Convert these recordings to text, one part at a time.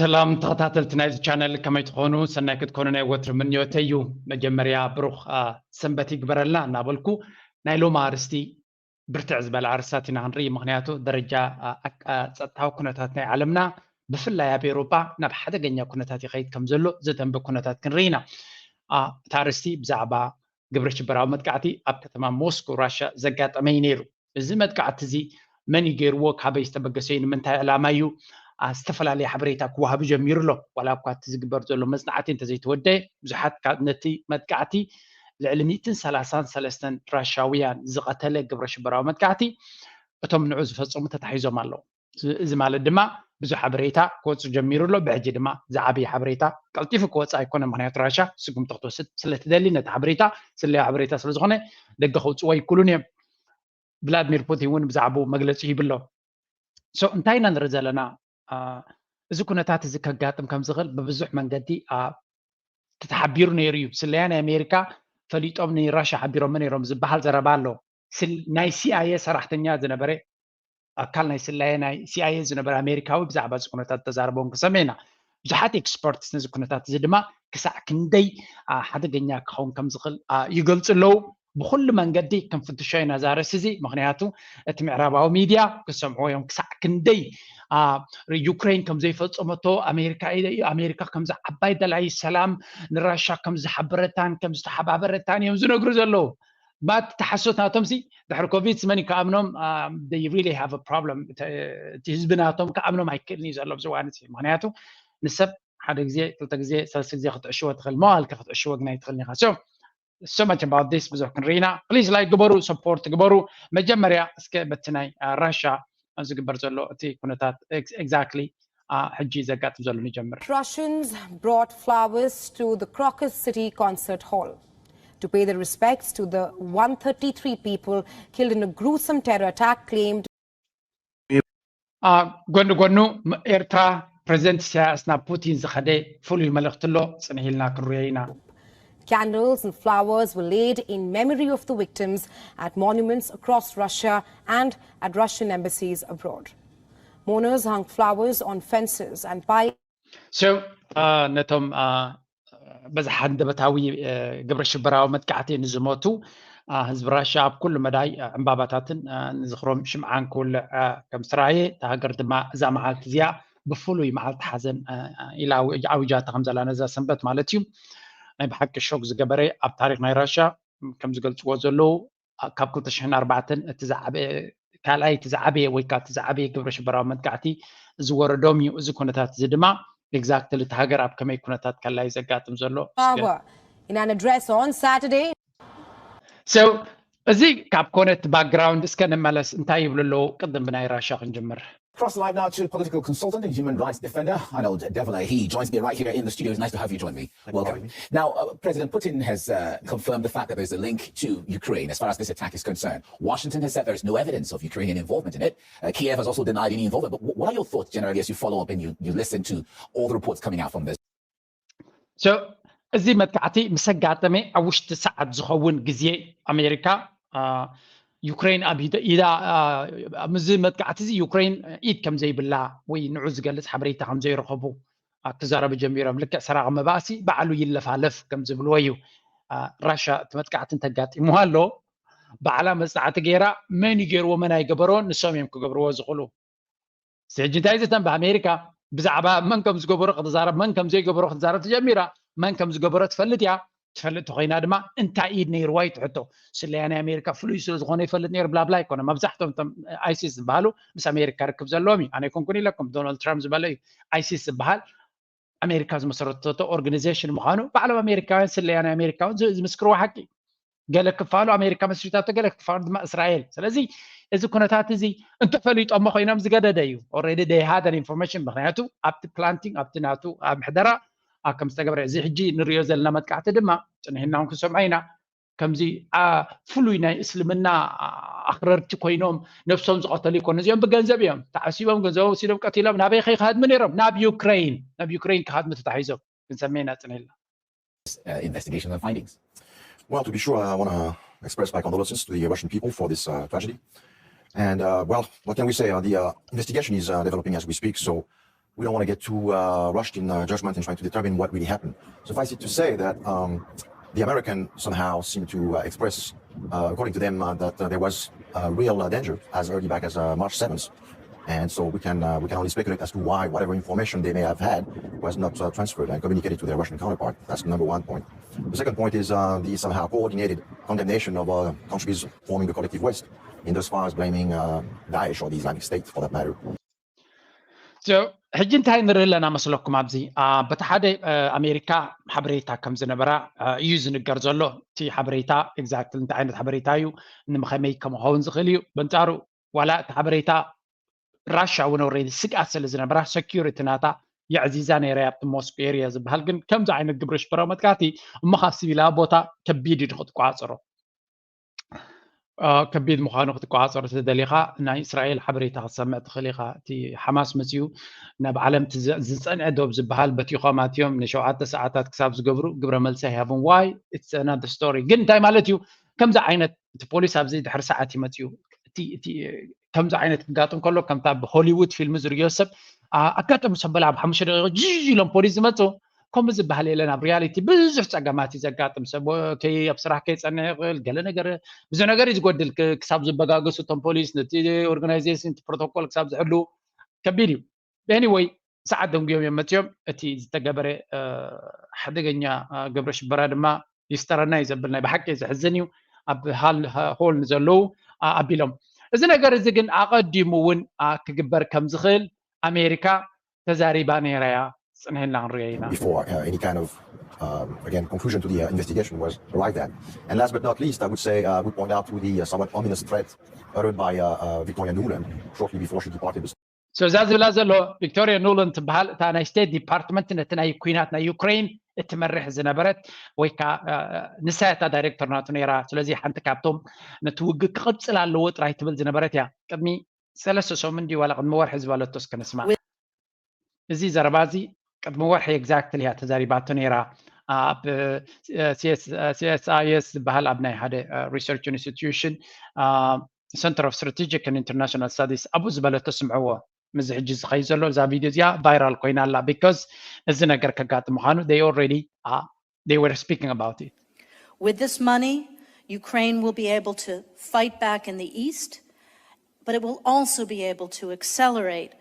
ሰላም ተኸታተልቲ ናይዚ ቻነል፣ ከመይ ትኾኑ? ሰናይ ክትኮኑ ናይ ወትሪ ምንዮተይ እዩ። መጀመርያ ብሩኽ ሰንበት ይግበረልና እናበልኩ፣ ናይ ሎሚ ኣርእስቲ ብርትዕ ዝበለ ኣርእስታት ኢና ክንርኢ። ምኽንያቱ ደረጃ ጸጥታዊ ኩነታት ናይ ዓለምና፣ ብፍላይ ኣብ ኤውሮጳ፣ ናብ ሓደገኛ ኩነታት ይኸይድ ከም ዘሎ ዘተንብእ ኩነታት ክንርኢ ኢና። እታ ኣርእስቲ ብዛዕባ ግብረ ሽበራዊ መጥቃዕቲ ኣብ ከተማ ሞስኮ ራሻ ዘጋጠመ እዩ ነይሩ። እዚ መጥቃዕቲ እዚ መን እዩ ገይርዎ፣ ካበይ ዝተበገሰ እዩ፣ ንምንታይ ዕላማ እዩ፣ ዝተፈላለየ ሓበሬታ ክወሃብ ጀሚሩ ኣሎ። ዋላ እኳ እቲ ዝግበር ዘሎ መጽናዕቲ እንተዘይተወደአ፣ ብዙሓት ነቲ መጥቃዕቲ፣ ልዕሊ ሚእትን ሰላሳን ሰለስተን ራሻውያን ዝቐተለ ግብረ ሽበራዊ መጥቃዕቲ፣ እቶም ንዑ ዝፈጸሙ ተታሒዞም ኣለዉ። እዚ ማለት ድማ ብዙሕ ሓበሬታ ክወጽእ ጀሚሩ ኣሎ። ብሕጂ ድማ ዝዓበየ ሓበሬታ ቀልጢፉ ክወጽእ ኣይኮነ፣ ምኽንያቱ ራሻ ስጉምቲ ክትወስድ ስለትደሊ፣ ነቲ ሓበሬታ ስለያ ሓበሬታ ስለዝኾነ ደገ ከውጽዎ ኣይክእሉን እዮም። ቭላድሚር ፑቲን እውን ብዛዕባኡ መግለጺ ሂቡ ኣሎ። እንታይ ኢና ንርኢ ዘለና? እዚ ኩነታት እዚ ከጋጥም ከም ዝኽእል ብብዙሕ መንገዲ ተሓቢሩ ነይሩ እዩ። ስለያ ናይ ኣሜሪካ ፈሊጦም ንራሻ ሓቢሮም ነይሮም ዝበሃል ዘረባ ኣሎ። ናይ ሲኣይኤ ሰራሕተኛ ዝነበረ፣ ኣካል ናይ ስለያ ናይ ሲኣይኤ ዝነበረ ኣሜሪካዊ ብዛዕባ እዚ ኩነታት ተዛረቦም ክሰምዕ ኢና። ብዙሓት ኤክስፐርትስ ነዚ ኩነታት እዚ ድማ ክሳዕ ክንደይ ሓደገኛ ክኸውን ከም ዝኽእል ይገልጹ ኣለዉ። ብኩሉ መንገዲ ክንፍትሾ ኢና ዛረስ እዚ፣ ምኽንያቱ እቲ ምዕራባዊ ሚድያ ክሰምዕዎ እዮም። ክሳዕ ክንደይ ዩክሬን ከም ዘይፈጸመቶ፣ ኣሜሪካ ከምዚ ዓባይ ደላይ ሰላም ንራሻ ከም ዝሓበረታን ከም ዝተሓባበረታን እዮም ዝነግሩ ዘለዉ። ማት ተሓሶት ናቶም ሲ ድሕሪ ኮቪድ መን ክኣምኖም? They really have a problem። እቲ ህዝቢ ናቶም ክኣምኖም ኣይክእልን እዩ ዘሎ ኣብዚ እዋን እዚ። ምኽንያቱ ንሰብ ሓደ ግዜ ክልተ ግዜ ሰለስተ ግዜ ክትዕሽዎ ትኽእል፣ መዋልከ ክትዕሽዎ ግን ኣይትኽእልን ኢኻ። So so much about this ብዙሕ ክንርኢና። Please like ግበሩ፣ support ግበሩ። መጀመርያ እስከ በቲ ናይ ራሻ ዝግበር ዘሎ እቲ ኩነታት exactly ሕጂ ዘጋጥም ዘሎ ንጀምር። Russians brought flowers to the Crocus City Concert Hall to pay their respects to the one thirty-three people killed in a gruesome terror attack claimed ጎኒ ጎኑ ኤርትራ ፕሬዚደንት ኢሳያስ ናብ ፑቲን ዝኸደ ፍሉይ መልእኽቲ ኣሎ፣ ጽንሕ ኢልና ክንሪኦ ኢና። Candles and flowers were laid in memory of the victims at monuments across Russia and at Russian embassies abroad. Mourners hung flowers on fences and by So ነቶም በዚ ሓንደበታዊ ግብረ ሽበራዊ መጥቃዕቲ ንዝሞቱ ህዝቢ ራሻ ኣብ ኩሉ መዳይ ዕምባባታትን ንዝኽሮም ሽምዓን ክውልዕ ከም ዝተረኣየ፣ እታ ሃገር ድማ እዛ መዓልቲ እዚኣ ብፍሉይ መዓልቲ ሓዘን ኢላ ኣዊጃታ ከም ዘላ ነዛ ሰንበት ማለት እዩ። ናይ ብሓቂ ሾክ ዝገበረ፣ ኣብ ታሪክ ናይ ራሻ ከም ዝገልፅዎ ዘለዉ ካብ ክልተ ሽሕን ኣርባዕተን እቲ ዝዓበየ ካልኣይ እቲ ዝዓበየ ወይ ከዓ እቲ ዝዓበየ ግብረ ሽበራዊ መጥቃዕቲ ዝወረዶም እዩ። እዚ ኩነታት እዚ ድማ exactly እቲ ሃገር ኣብ ከመይ ኩነታት ከላይ ዘጋጥም ዘሎ In an address on Saturday, so እዚ ካብ ኮነ እቲ ባክግራውንድ እስከ ንመለስ፣ እንታይ ይብሉ ኣለዉ? ቅድም ብናይ ራሻ ክንጅምር። Cross the line now to political consultant and human rights defender Arnold Devla. He joins me right here in the studios. Nice to have you join me. Welcome. Now, uh, President Putin has uh, confirmed the fact that there's a link to Ukraine as far as this attack is concerned. Washington has said there is no evidence of Ukrainian involvement in it. Uh, Kiev has also denied any involvement. But what are your thoughts generally as you follow up and you, you listen to all the reports coming out from this? So እዚ መጥቃዕቲ ምስ ኣጋጠመ ኣብ ውሽጢ ሰዓት ዝኸውን ግዜ ኣሜሪካ ዩክሬን ኣብ ኢዳ ምስዚ መጥቃዕቲ እዚ ዩክሬን ኢድ ከም ዘይብላ ወይ ንዑ ዝገልጽ ሓበሬታ ከም ዘይረኸቡ ክዛረቡ ጀሚሮም። ልክዕ ሰራቂ መባእሲ ባዕሉ ይለፋለፍ ከም ዝብልዎ እዩ። ራሻ እቲ መጥቃዕቲ እንተጋጢምዋ ኣሎ ባዕላ መጽናዕቲ ገይራ መን እዩ ገይርዎ መን ኣይገበሮ ንሶም እዮም ክገብርዎ ዝኽእሉ። ሕጂ እንታይ ዝተንበ ኣሜሪካ ብዛዕባ መን ከም ዝገበሮ ክትዛረብ መን ከም ዘይገበሮ ክትዛረብ ትጀሚራ። መን ከም ዝገበሮ ትፈልጥ እያ። ትፈልጥ ተኮይና ድማ እንታይ ኢድ ነይርዋ እዩ ትሕቶ። ስለያ ናይ ኣሜሪካ ፍሉይ ስለ ዝኾነ ይፈልጥ ነይሩ ብላብላ ኣይኮነ። መብዛሕቶም ቶም ኣይሲስ ዝበሃሉ ምስ ኣሜሪካ ርክብ ዘለዎም እዩ። ኣነ ኣይኮንኩን ኢለኩም፣ ዶናልድ ትራምፕ ዝበለ እዩ። ኣይሲስ ዝበሃል ኣሜሪካ ዝመሰረተቶ ኦርጋኒዜሽን ምዃኑ ባዕሎም ኣሜሪካውያን ስለያ ናይ ኣሜሪካውን ዝምስክርዎ ሓቂ። ገለ ክፋሉ ኣሜሪካ መስሪታቶ፣ ገለ ክፋሉ ድማ እስራኤል። ስለዚ እዚ ኩነታት እዚ እንተፈሊጦሞ ኮይኖም ዝገደደ እዩ። Already they had an information። ምክንያቱ ኣብቲ ፕላንቲንግ ኣብቲ ናቱ ኣብ ምሕደራ ከም ዝተገብረ እዚ ሕጂ ንሪኦ ዘለና መጥቃዕቲ ድማ ጽንሒና እውን ክንሰምዖ ኢና። ከምዚ ፍሉይ ናይ እስልምና ኣኽረርቲ ኮይኖም ነብሶም ዝቐተሉ ይኮኑ። እዚኦም ብገንዘብ እዮም ተዓሲቦም፣ ገንዘቦም ወሲዶም ቀቲሎም ናበይ ከይካድሙ ነይሮም? ናብ ዩክሬን፣ ናብ ዩክሬን ክካድሙ ተታሒዞም ክንሰምዕ ኢና ጽኒሕና። Uh, investigations and findings. Well, to be sure, I want to express my condolences to the Russian people for this uh, tragedy. And uh, well, what can we say? Uh, the uh, investigation is uh, developing as we speak. So We don't want to get too uh, rushed in uh, judgment and trying to determine what really happened. Suffice it to say that um, the American somehow seemed to uh, express, uh, according to them, uh, that uh, there was uh, real uh, danger as early back as uh, March seventh. And so we can uh, we can only speculate as to why whatever information they may have had was not uh, transferred and communicated to their Russian counterpart. That's the number one point. The second point is uh, the somehow coordinated condemnation of uh, countries forming the collective West, in as far as blaming uh, Daesh or the Islamic State, for that matter. So ሕጂ እንታይ ንርኢ ኣለና መስለኩም? ኣብዚ በቲ ሓደ ኣሜሪካ ሓበሬታ ከም ዝነበራ እዩ ዝንገር ዘሎ። እቲ ሓበሬታ exactly እንታይ ዓይነት ሓበሬታ እዩ፣ ንምኸመይ ከም ክኸውን ዝኽእል እዩ። በንጻሩ ዋላ እቲ ሓበሬታ ራሻ እውን already ስግኣት ስለ ዝነበራ security ናታ የዕዚዛ ነይራ ኣብቲ ሞስኮ area ዝበሃል። ግን ከምዚ ዓይነት ግብረ ሽበራዊ መጥቃዕቲ እሞ ካብ ሲቪላዊ ቦታ ከቢድ እዩ ክትቋፀሮ። ከቢድ ምዃኑ ክትቋፀሮ ተደሊኻ ናይ እስራኤል ሓበሬታ ክትሰምዕ ትኽእል ኢኻ። እቲ ሓማስ መፅኡ ናብ ዓለም ዝፀንዐ ዶብ ዝበሃል በቲኾም ኣትዮም ንሸውዓተ ሰዓታት ክሳብ ዝገብሩ ግብረ መልሲ ኣይሃቡን። Why? It's another story። ግን እንታይ ማለት እዩ? ከምዚ ዓይነት እቲ ፖሊስ ኣብዚ ድሕሪ ሰዓት ይመፅኡ። ከምዚ ዓይነት ክጋጥም ከሎ ከምታ ብሆሊውድ ፊልም ዝርዮ ሰብ ኣጋጠሙ ሰበላ ኣብ ሓሙሽተ ደቂቕ ጅ ኢሎም ፖሊስ ዝመፁ ከምኡ ዝበሃል የለን። ኣብ ሪያሊቲ ብዙሕ ፀገማት እዩ ዘጋጥም። ሰብ ከይ ኣብ ስራሕ ከይፀንዕ ይኽእል፣ ገለ ነገር ብዙሕ ነገር እዩ ዝጎድል። ክሳብ ዝበጋገሱ እቶም ፖሊስ ነቲ ኦርጋናይዜሽን እቲ ፕሮቶኮል ክሳብ ዝሕሉ ከቢድ እዩ። Anyway ሰዓት ደንጉዮም እዮም መፅዮም። እቲ ዝተገበረ ሓደገኛ ግብረ ሽበራ ድማ ይስተረና እዩ ዘብል ናይ ብሓቂ ዘሕዝን እዩ። ኣብ ሆል ንዘለዉ ኣቢሎም እዚ ነገር እዚ ግን ኣቐዲሙ እውን ክግበር ከም ዝኽእል ኣሜሪካ ተዛሪባ ነይራ እያ። ዝፅንሕልና ክንሪኦ ኢና። Before uh, any kind of um, again conclusion to the uh, investigation was arrived at. And last but not least, I would say uh, I would point out to the uh, somewhat ominous threat uttered by uh, uh, Victoria Nuland shortly before she departed the So እዛ ዝብላ ዘሎ ቪክቶሪያ ኑላንድ ትበሃል እታ ናይ ስቴት ዲፓርትመንት ነቲ ናይ ኩናት ናይ ዩክሬን እትመርሕ ዝነበረት ወይ ከዓ ንሳ እታ ዳይሬክተር ናቱ ነይራ። ስለዚ ሓንቲ ካብቶም ነቲ ውግእ ክቕፅል ኣለዎ ጥራይ ትብል ዝነበረት እያ። ቅድሚ ሰለስተ ሰሙን ድዩ ዋላ ቅድሚ ወርሒ ዝበለቶ እስከ ንስማ። እዚ ዘረባ እዚ ቅድሚ ወርሒ exactly እያ ተዛሪባቶ ነይራ ኣብ CSIS ዝበሃል ኣብ ናይ ሓደ research institution Center of Strategic and International Studies ኣብኡ ዝበለቶ ስምዕዎ። ምዚ ሕጂ ዝኸይ ዘሎ እዛ ቪድዮ እዚኣ ቫይራል ኮይና ኣላ because እዚ ነገር ከጋጥም ምዃኑ they already uh, they were speaking about it. With this money, Ukraine will be able to fight back in the east, but it will also be able to accelerate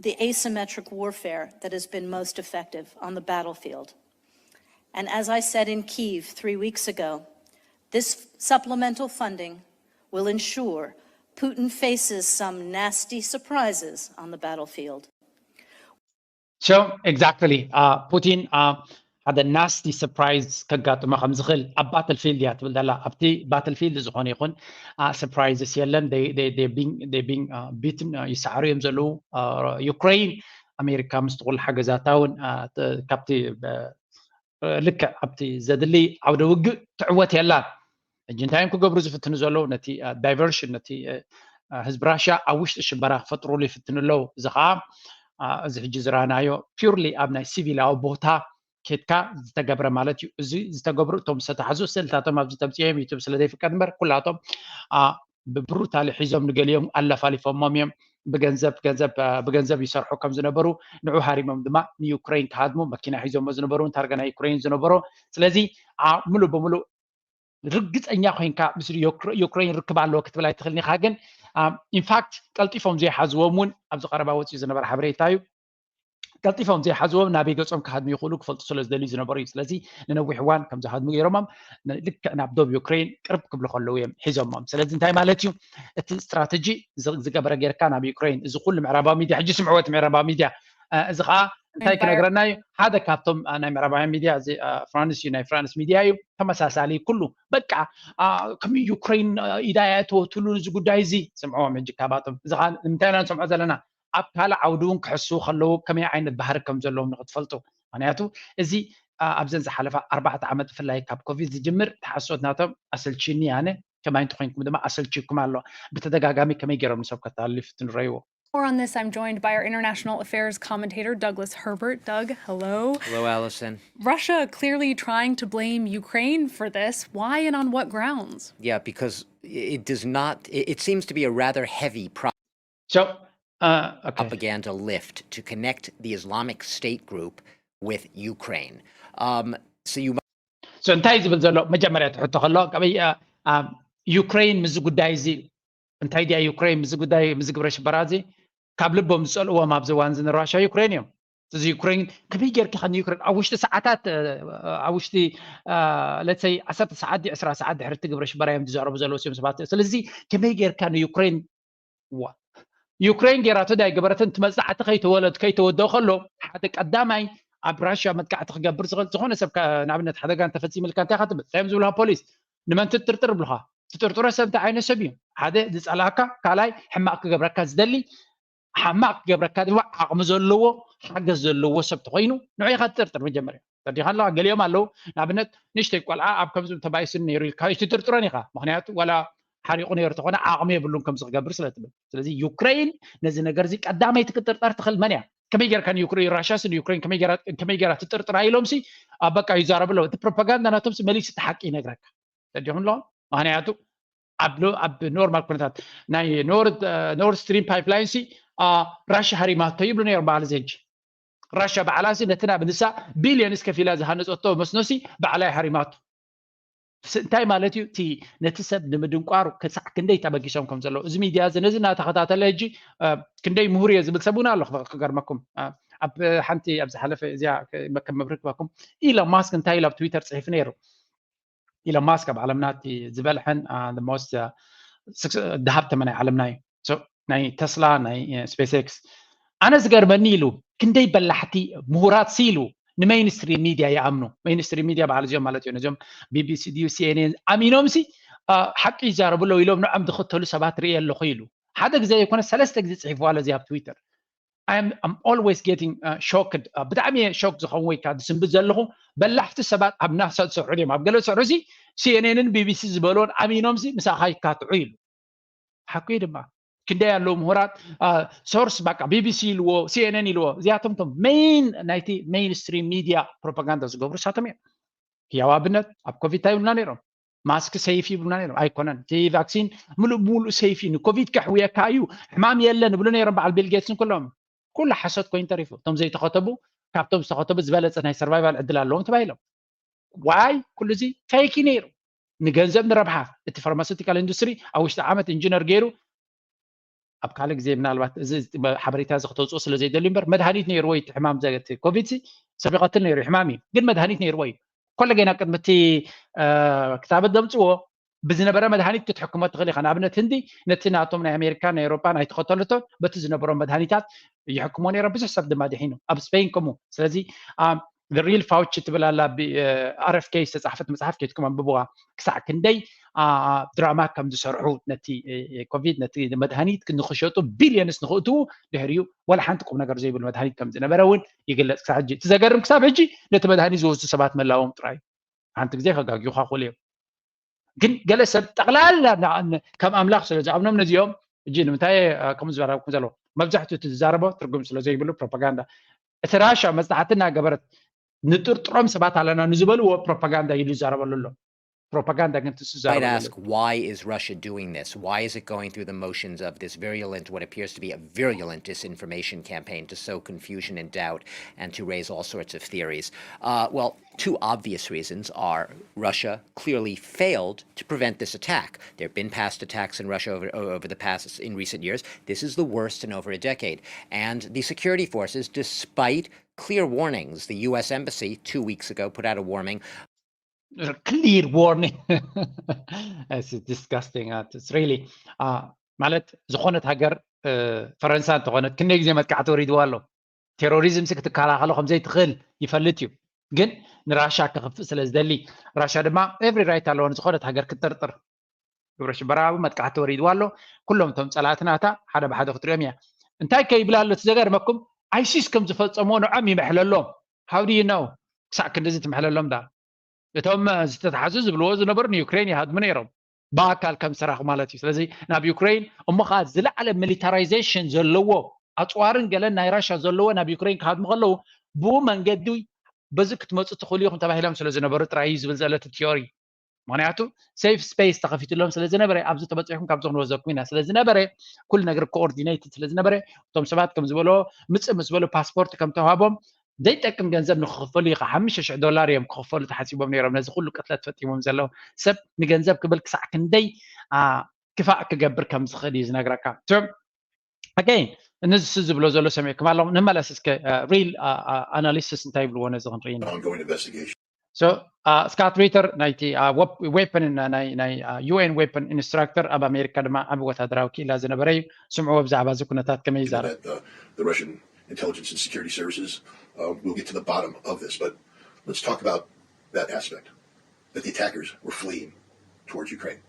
the asymmetric warfare that has been most effective on the battlefield. And as I said in Kyiv three weeks ago, this supplemental funding will ensure Putin faces some nasty surprises on the battlefield. So exactly ፑቲን ሓደ ናስቲ ሰርፕራይዝ ከጋጥሞ ከም ዝኽእል ኣብ ባትልፊልድ እያ ትብል ዘላ። ኣብቲ ባትልፊልድ ዝኾነ ይኹን ሰርፕራይዝስ የለን። ቢንግ ቢትን ይሰዓሩ እዮም ዘለዉ። ዩክሬን ኣሜሪካ ምስ ትኹል ሓገዛታ እውን ካብቲ ልክዕ ኣብቲ ዘድሊ ዓውደ ውግእ ትዕወት የላን። ሕጂ እንታይ እዮም ክገብሩ ዝፍትኑ ዘለዉ? ነቲ ዳይቨርሽን ነቲ ህዝቢ ራሽያ ኣብ ውሽጢ ሽበራ ክፈጥሩሉ ይፍትኑ ኣለዉ። እዚ ከዓ እዚ ሕጂ ዝረኣናዮ ፒርሊ ኣብ ናይ ሲቪላዊ ቦታ ኬድካ ዝተገብረ ማለት እዩ። እዚ ዝተገብሩ እቶም ዝተታሕዙ ስእልታቶም ኣብዚ ተምፅኦም ዩቱብ ስለ ዘይፍቀድ እምበር ኩላቶም ብብሩታሊ ሒዞም ንገሊኦም ኣለፋሊፎሞም እዮም። ብገንዘብ ገንዘብ ብገንዘብ ይሰርሑ ከም ዝነበሩ ንዑ ሃሪሞም ድማ ንዩክሬን ክሃድሙ መኪና ሒዞሞ ዝነበሩ እውን ታርጋ ናይ ዩክሬን ዝነበሮ። ስለዚ ሙሉእ ብሙሉእ ርግፀኛ ኮይንካ ምስ ዩክሬን ርክብ ኣለዎ ክትብል ኣይትኽእልን ኢኻ። ግን ኢንፋክት ቀልጢፎም ዘይሓዝዎም እውን ኣብዚ ቀረባ ወፂኡ ዝነበረ ሓበሬታ እዩ። ቀልጢፎም ዘይሓዝዎም ናበይ ገፆም ክሃድሙ ይኽእሉ ክፈልጡ ስለ ዝደልዩ ዝነበሩ እዩ። ስለዚ ንነዊሕ እዋን ከም ዝሃድሙ ገይሮሞም ልክዕ ናብ ዶብ ዩክሬን ቅርብ ክብሉ ከለዉ እዮም ሒዞሞም። ስለዚ እንታይ ማለት እዩ? እቲ ስትራተጂ ዝገበረ ጌርካ ናብ ዩክሬን እዚ ኩሉ ምዕራባዊ ሚድያ ሕጂ ስምዕዎ እቲ ምዕራባዊ ሚድያ እዚ ከዓ እንታይ ክነግረና እዩ? ሓደ ካብቶም ናይ ምዕራባውያን ሚድያ እዚ ፍራንስ እዩ፣ ናይ ፍራንስ ሚድያ እዩ። ተመሳሳሊ ኩሉ በቃ ከም ዩክሬን ኢዳ እያ እተወትሉ እዚ ጉዳይ እዚ ስምዕዎም። ሕጂ ካባቶም እዚ ከዓ ንምንታይ ኢና ንሰምዖ ዘለና? ኣብ ካልእ ዓውዲ እውን ክሕስዉ ከለዉ ከመይ ዓይነት ባህሪ ከም ዘለዎም ንክትፈልጡ። ምክንያቱ እዚ ኣብዘን ዝሓለፋ ኣርባዕተ ዓመት ብፍላይ ካብ ኮቪድ ዝጅምር ተሓሶት ናቶም ኣሰልችኒ ኣነ ከማይ እንተኮይንኩም ድማ ኣሰልችኩም ኣሎ። ብተደጋጋሚ ከመይ ገይሮም ንሰብ ከተሃልሉ ይፍትኑ ረይዎ። More on this, I'm joined by our international affairs commentator, Douglas Herbert. Doug, hello. Hello, Allison. Russia clearly trying to blame Ukraine for this. Why and on what grounds? Yeah, because it does not, it seems to be a rather heavy problem. So Uh, okay. propaganda lift to connect the Islamic State group with Ukraine. Um, so you so እንታይ ዝብል ዘሎ መጀመርያ ትሕቶ ከሎ ዩክሬን ምዚ ጉዳይ እዚ እንታይ ድያ ዩክሬን ምዚ ጉዳይ ምዚ ግብረ ሽበራ እዚ ካብ ልቦም ዝፀልእዎም ኣብዚ እዋን እዚ ንራሻ ዩክሬን እዮም። እዚ ዩክሬን ከመይ ጌርካ ንዩክሬን ኣብ ውሽጢ ሰዓታት ኣብ ውሽጢ ለትሰይ ዓሰርተ ሰዓት ዕስራ ሰዓት ድሕርቲ ግብረ ሽበራ እዮም ዝዛረቡ ዘለዉ ሲም ሰባት። ስለዚ ከመይ ጌርካ ንዩክሬን ዋ ዩክሬን ጌራቶ ዳይ ገበረትን ትመፅእ ዓዲ ከይተወለድ ከይተወደኦ ከሎ ሓደ ቀዳማይ ኣብ ራሽያ መጥቃዕቲ ክገብር ዝኽእል ዝኾነ ሰብ ንኣብነት ሓደጋ እንተፈፂምልካ እንታይ ኢኻ ትብል? እንታይ እዮም ዝብልካ ፖሊስ? ንመን ትጥርጥር ይብሉኻ። ትጥርጥሮ ሰብ እንታይ ዓይነት ሰብ እዩ? ሓደ ዝፀላእካ፣ ካልኣይ ሕማቕ ክገብረካ ዝደሊ፣ ሕማቕ ክገብረካ ድማ ዓቕሚ ዘለዎ ሓገዝ ዘለዎ ሰብ ተኾይኑ ንዑ ኢኻ ትጥርጥር መጀመርያ። ተረዲኻ ኣለኻ? ገሊኦም ኣለዉ ንኣብነት ንእሽተይ ቆልዓ ኣብ ከምዚ ተባኢሱኒ ነይሩ ኢልካ ኣይትጥርጥሮን ኢኻ። ምኽንያቱ ዋላ ሓሪቑ ነይሩ ተኾነ ዓቕሚ የብሉን ከምዚ ክገብር ስለ ትብል። ስለዚ ዩክሬን ነዚ ነገር እዚ ቀዳመይቲ ክትጥርጠር ትኽእል መን እያ? ከመይ ጌርካ ንዩክሬን ራሽያስ ንዩክሬን ከመይ ጌራ ትጥርጥራ ኢሎምሲ ኣብ በቃ ይዛረቡ ኣለዉ። እቲ ፕሮፓጋንዳ ናቶምሲ መሊሱ እቲ ሓቂ ይነግረካ። ተረዲኹም ኣለኹም? ምኽንያቱ ኣብ ኖርማል ኩነታት ናይ ኖርድ ስትሪም ፓይፕላይን ሲ ራሽያ ሃሪማቶ ይብሉ ነይሮም በዓል እዚ ሕጂ ራሽያ በዓላ ሲ ነቲ ናብ ንሳ ቢልዮንስ ከፊላ ዝሃነፀቶ መስኖ ሲ በዓላ ሃሪማቶ። እንታይ ማለት እዩ? እቲ ነቲ ሰብ ንምድንቋሩ ክሳዕ ክንደይ ተበጊሶም ከም ዘለዉ እዚ ሚድያ እዚ ነዚ እናተኸታተለ ሕጂ ክንደይ ምሁር እየ ዝብል ሰብ እውን ኣሎ። ክገርመኩም ኣብ ሓንቲ ኣብ ዝሓለፈ እዚኣ ከም መብርህ ክበኩም ኢሎን ማስክ እንታይ ኢሉ ኣብ ትዊተር ፅሒፉ ነይሩ። ኢሎን ማስክ ኣብ ዓለምና እቲ ዝበልሐን most ደሃብተመ ናይ ዓለምና እዩ። ናይ ተስላ ናይ ስፔስ ኤክስ ኣነ ዝገርመኒ ኢሉ ክንደይ በላሕቲ ምሁራት ሲ ኢሉ ንሜይንስትሪም ሚድያ ይኣምኑ። ሜይንስትሪም ሚድያ በዓል እዚኦም ማለት እዩ ነዚኦም ቢቢሲ ድዩ ሲኤንኤን ኣሚኖም ሲ ሓቂ ይዛረቡ ኣለዉ ኢሎም ንዖም ዝኽተሉ ሰባት ርእየ ኣለኹ ኢሉ ሓደ ግዜ ይኮነ ሰለስተ ግዜ ፅሒፍዋ ኣሎ እዚ ኣብ ትዊተር። I'm always getting shocked ብጣዕሚ እየ ሾክ ዝኸውን ወይ ከዓ ዝስንብድ ዘለኹ በላሕቲ ሰባት ኣብ ናሳ ዝሰርሑ ድዮም ኣብ ገለ ዝሰርሑ ሲ ሲኤንኤንን ቢቢሲ ዝበልዎን ኣሚኖም ሲ ምሳኻ ይካትዑ ኢሉ ሓኩ ድማ ክንደይ ኣለዉ ምሁራት ሶርስ በቃ ቢቢሲ ኢልዎ ሲኤንኤን ኢልዎ እዚኣቶም ቶም ሜይን ናይቲ ሜይንስትሪም ሚድያ ፕሮፓጋንዳ ዝገብሩ ሳቶም እዮም። ህያው ኣብነት ኣብ ኮቪድ እንታይ ይብሉና ነይሮም? ማስክ ሰይፍ ይብሉና ነይሮም። ኣይኮነን እቲ ቫክሲን ምሉእ ብምሉእ ሰይፍ እዩ ንኮቪድ ከሕውየካ እዩ ሕማም የለን ይብሉ ነይሮም በዓል ቢል ጌትስን ኩሎም። ኩሉ ሓሶት ኮይኑ ተሪፉ እቶም ዘይተኸተቡ ካብቶም ዝተኸተቡ ዝበለፀ ናይ ሰርቫይቫል ዕድል ኣለዎም ተባሂሎም። ዋይ ኩሉ እዚ ፌክ እዩ ነይሩ። ንገንዘብ ንረብሓ እቲ ፋርማሲቲካል ኢንዱስትሪ ኣብ ውሽጢ ዓመት ኢንጂነር ገይሩ ኣብ ካልእ ግዜ ምናልባት እዚ ሓበሬታ እዚ ክተውፅኦ ስለ ዘይደልዩ እምበር መድሃኒት ነይርዎ እዩ እቲ ሕማም ኮቪድ ሰብ ይቐትል ነይሩ ሕማም እዩ ግን መድሃኒት ነይርዎ እዩ። ኮለ ገና ቅድሚ እቲ ክታበት ዘምፅዎ ብዝነበረ መድሃኒት ክትሕክሞ ትኽእል ኢኻ። ንኣብነት ህንዲ ነቲ ናቶም ናይ ኣሜሪካ ናይ ኤውሮጳ ናይ ተኸተልቶን በቲ ዝነበሮም መድሃኒታት ይሕክሞ ነይሮም ብዙሕ ሰብ ድማ ድሒኑ ኣብ ስፔን ከምኡ። ስለዚ ሪል ፋውቺ ትብል ኣላ ኣር ኤፍ ኬ ዝተፃሕፈት መፅሓፍ ከይትኩም ኣንብብዋ ክሳዕ ክንደይ ድራማ ከም ዝሰርሑ ነቲ ኮቪድ ነቲ መድሃኒት ንክሸጡ ቢልዮንስ ንክእትዉ ድሕሪኡ ዋላ ሓንቲ ቁም ነገር ዘይብሉ መድሃኒት ከም ዝነበረ እውን ይግለፅ ክሳብ ሕጂ እቲ ዘገርም ክሳብ ሕጂ ነቲ መድሃኒት ዝወስዱ ሰባት ምህላዎም ጥራይ ሓንቲ ግዜ ከጋግዩካ ክእሉ እዮም ግን ገለ ሰብ ጠቕላላ ከም ኣምላኽ ስለ ዝኣምኖም ነዚኦም እጂ ንምንታይ ከምኡ ዝበራኩም ዘለዎ መብዛሕትኡ እቲ ዝዛረቦ ትርጉም ስለ ዘይብሉ ፕሮፓጋንዳ እቲ ራሻ መፅናዕቲ እናገበረት ንጥርጥሮም ሰባት ኣለና ንዝበልዎ ፕሮፓጋንዳ ኢሉ ይዛረበሉ ኣሎ። ፕሮፓጋንዳ ግን ትስዛረበ ask why is Russia doing this? Why is it going through the motions of this virulent, what appears to be a virulent disinformation campaign to sow confusion and doubt and to raise all sorts of theories? Uh, well, two obvious reasons are Russia clearly failed to prevent this attack. There have been past attacks in Russia over, over the past in recent years. This is the worst in over a decade. And the security forces, despite clear warnings, the U S embassy two weeks ago put out a warning clear warning disgusting really ማለት ዝኾነት ሃገር ፈረንሳ እንተኾነት ክንደይ ግዜ መጥቃዕቲ ወሪድዋ ኣሎ። ቴሮሪዝም ሲ ክትከላኸሎ ከምዘይትኽእል ይፈልጥ እዩ። ግን ንራሻ ክኽፍእ ስለ ዝደሊ ራሻ ድማ every right ኣለዎ ንዝኾነት ሃገር ክትጥርጥር። ግብረ ሽበራዊ መጥቃዕቲ ወሪድዋ ኣሎ። ኩሎም እቶም ፀላእቲ ናታ ሓደ ብሓደ ክትሪኦም እያ። እንታይ ከይብላ ኣሎ እቲ ዘገርመኩም ኣይሲስ ከም ዝፈፀምዎ ንዖም ይምሕለሎም። How do you know? ክሳዕ ክንድዚ ትምሕለሎም ዳ እቶም ዝተተሓዙ ዝብልዎ ዝነበሩ ንዩክሬን ይሃድሙ ነይሮም ብኣካል ከም ዝሰራኹ ማለት እዩ። ስለዚ ናብ ዩክሬን እሞ ከዓ ዝለዓለ ሚሊታራይዜሽን ዘለዎ ኣፅዋርን ገለን ናይ ራሻ ዘለዎ ናብ ዩክሬን ክሃድሙ ከለዉ ብኡ መንገዲ በዚ ክትመፁ ትኽእሉ ኢኹም ተባሂሎም ስለ ዝነበሩ ጥራይ እዩ ዝብል ዘሎ እቲ ቲዮሪ። ምክንያቱ safe space ተኸፊትሎም ስለ ዝነበረ ኣብዚ ተበፂሕኩም ካብዚ ክንወዘኩም ኢና ስለ ዝነበረ ኩሉ ነገር coordinated ስለ ዝነበረ እቶም ሰባት ከም ዝበሎ ምፅእ ምስ በሉ ፓስፖርት ከም ተዋሃቦም ዘይጠቅም ገንዘብ ንክኽፈሉ እዩ ሓሙሽተ ሽሕ ዶላር እዮም ክኽፈሉ ተሓሲቦም ነይሮም ነዚ ኩሉ ቅትለት ፈፂሞም ዘለዉ ሰብ ንገንዘብ ክብል ክሳዕ ክንደይ ክፋእ ክገብር ከም ዝኽእል እዩ ዝነግረካ። Again እነዚ ዝብሎ ዘሎ ሰሚዕኩም ኣለኹም። ንመለስ እስከ real analysis እንታይ ይብልዎ ነዚ ክንርኢ ኢና። Scott Ritter ናይቲ weapon ናይ UN weapon instructor ኣብ ኣሜሪካ ድማ ዓቢ ወታደራዊ ክኢላ ዝነበረ እዩ። ስምዕዎ ብዛዕባ እዚ ኩነታት ከመይ ይዛረብ። The Russian intelligence and security services uh, we'll get to the bottom of this, but let's talk about that aspect that the attackers were fleeing towards Ukraine.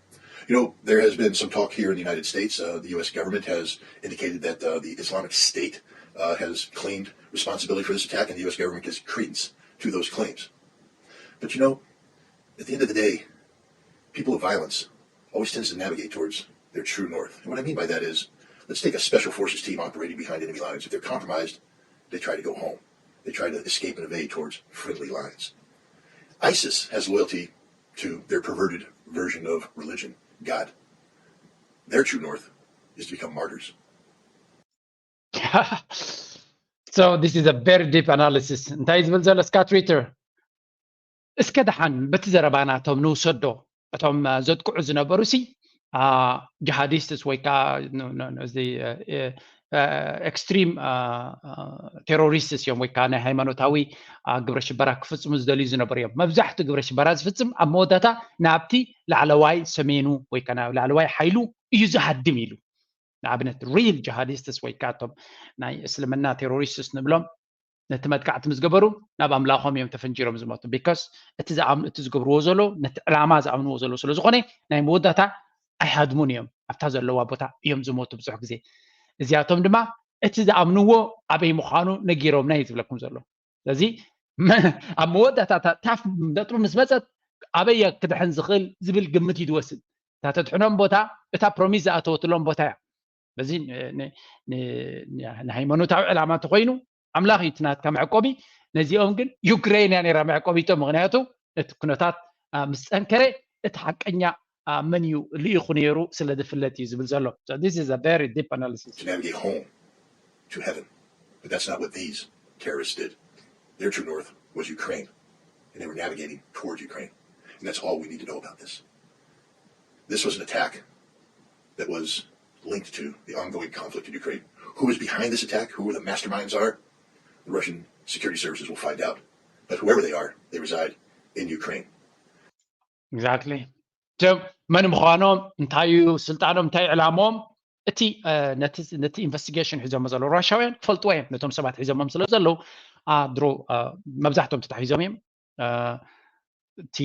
You know, there has been some talk here in the United States. Uh, the U S government has indicated that uh, the Islamic State uh, has claimed responsibility for this attack, and the U S government gives credence to those claims. But you know, at the end of the day, people of violence always tends to navigate towards their true north. And what I mean by that is, let's take a special forces team operating behind enemy lines. If they're compromised, they try to go home. They try to escape and evade towards friendly lines. ISIS has loyalty to their perverted version of religion, God. Their true north is to become martyrs. So this is a very deep analysis. እንታይ ዝብል ዘሎ Scott Ritter እስከ ደሓን በቲ ዘረባናቶም ንውሰዶ እቶም ዘጥቅዑ ዝነበሩ ሲ jihadists ወይ ከዓ extreme terrorists እዮም ወይ ከዓ ናይ ሃይማኖታዊ ግብረ ሽበራ ክፍፅሙ ዝደልዩ ዝነበሩ እዮም። መብዛሕትኡ ግብረ ሽበራ ዝፍፅም ኣብ መወዳእታ ናብቲ ላዕለዋይ ሰሜኑ ወይ ከዓ ናብ ላዕለዋይ ሓይሉ እዩ ዝሃድም ኢሉ። ንኣብነት real jihadists ወይ ከዓ እቶም ናይ እስልምና terrorists ንብሎም ነቲ መጥቃዕቲ ምስ ገበሩ ናብ ኣምላኾም እዮም ተፈንጂሮም ዝሞቱ። Because እቲ ዝኣምኑ እቲ ዝገብርዎ ዘለዉ ነቲ ዕላማ ዝኣምንዎ ዘለዉ ስለ ዝኾነ ናይ መወዳእታ ኣይሃድሙን እዮም። ኣብታ ዘለዋ ቦታ እዮም ዝሞቱ ብዙሕ ግዜ። እዚኣቶም ድማ እቲ ዝኣምንዎ ኣበይ ምዃኑ ነጊሮምና እዩ ዝብለኩም ዘሎ። ስለዚ ኣብ መወዳእታ ታፍ ነጥቢ ምስ መፀት ኣበይ ክድሕን ዝኽእል ዝብል ግምት እዩ ዝወስድ። እታ ተድሕኖም ቦታ እታ promise ዝኣተወትሎም ቦታ እያ። በዚ ንሃይማኖታዊ ዕላማ እንተኮይኑ ኣምላኽ እዩ እቲ ናትካ መዕቆቢ። ነዚኦም ግን ዩክሬን እያ ነይራ መዕቆቢቶም። ምክንያቱ እቲ ኩነታት ምስ ፀንከረ እቲ ሓቀኛ መን እዩ ልኢኹ ነይሩ ስለ ዝፍለጥ እዩ ዝብል ዘሎ። This is a very deep analysis. To navigate home to heaven. But that's not what these terrorists did. Their true north was Ukraine, and they were navigating towards Ukraine. And that's all we need to know about this. This was an attack that was linked to the ongoing conflict in Ukraine. Who is behind this attack, who the masterminds are, the Russian security services will find out. But whoever they are, they reside in Ukraine. Exactly. መን ምዃኖም፣ እንታይ እዩ ስልጣኖም፣ እንታይ ዕላሞም፣ እቲ ነቲ ኢንቨስቲጌሽን ሒዞሞ ዘለዉ ራሻውያን ክፈልጥዎ እዮም። ነቶም ሰባት ሒዞሞም ስለ ዘለዉ ድሮ መብዛሕቶም ተታሒዞም እዮም። እቲ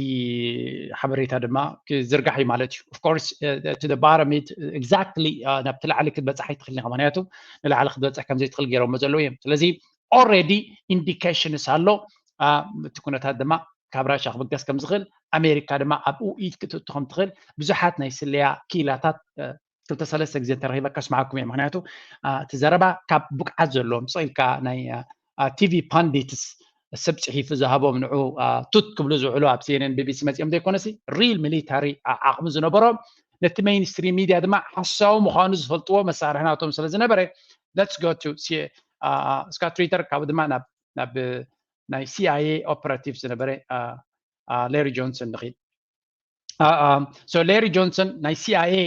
ሓበሬታ ድማ ክዝርጋሕ እዩ ማለት እዩ። Of course to the bottom it exactly ናብቲ ላዕሊ ክትበፅሕ ኣይትኽእልን ኢኻ። ምክንያቱ ንላዕሊ ክትበፅሕ ከም ዘይትኽእል ገይሮሞ ዘለዉ እዮም። ስለዚ already indications ኣሎ። እቲ ኩነታት ድማ ካብ ራሻ ክብገስ ከም ዝኽእል ኣሜሪካ ድማ ኣብኡ ኢድ ክትእቱ ከም ትኽእል ብዙሓት ናይ ስለያ ክኢላታት ክልተ ሰለስተ ግዜ እንተረኺበ ከስምዓኩም እየ። ምክንያቱ እቲ ዘረባ ካብ ብቅዓት ዘለዎም ስቕ ኢልካ ናይ ቲቪ ፓንዲትስ ሰብ ፅሒፉ ዝሃቦም ንዑ ቱት ክብሉ ዝውዕሉ ኣብ ሲኤንኤን ቢቢሲ መፂኦም ዘይኮነሲ real military ዓቕሚ ዝነበሮም ነቲ mainstream media ድማ ሓሳዊ ምዃኑ ዝፈልጥዎ መሳርሒ ናቶም ስለ ዝነበረ let's go to Scott Ritter ካብኡ ድማ ናብ ናይ ሲኣይኤ operative ዝነበረ ሌሪ ጆንሰን ንኺድ። So ሌሪ ጆንሰን ናይ ሲኣይኤ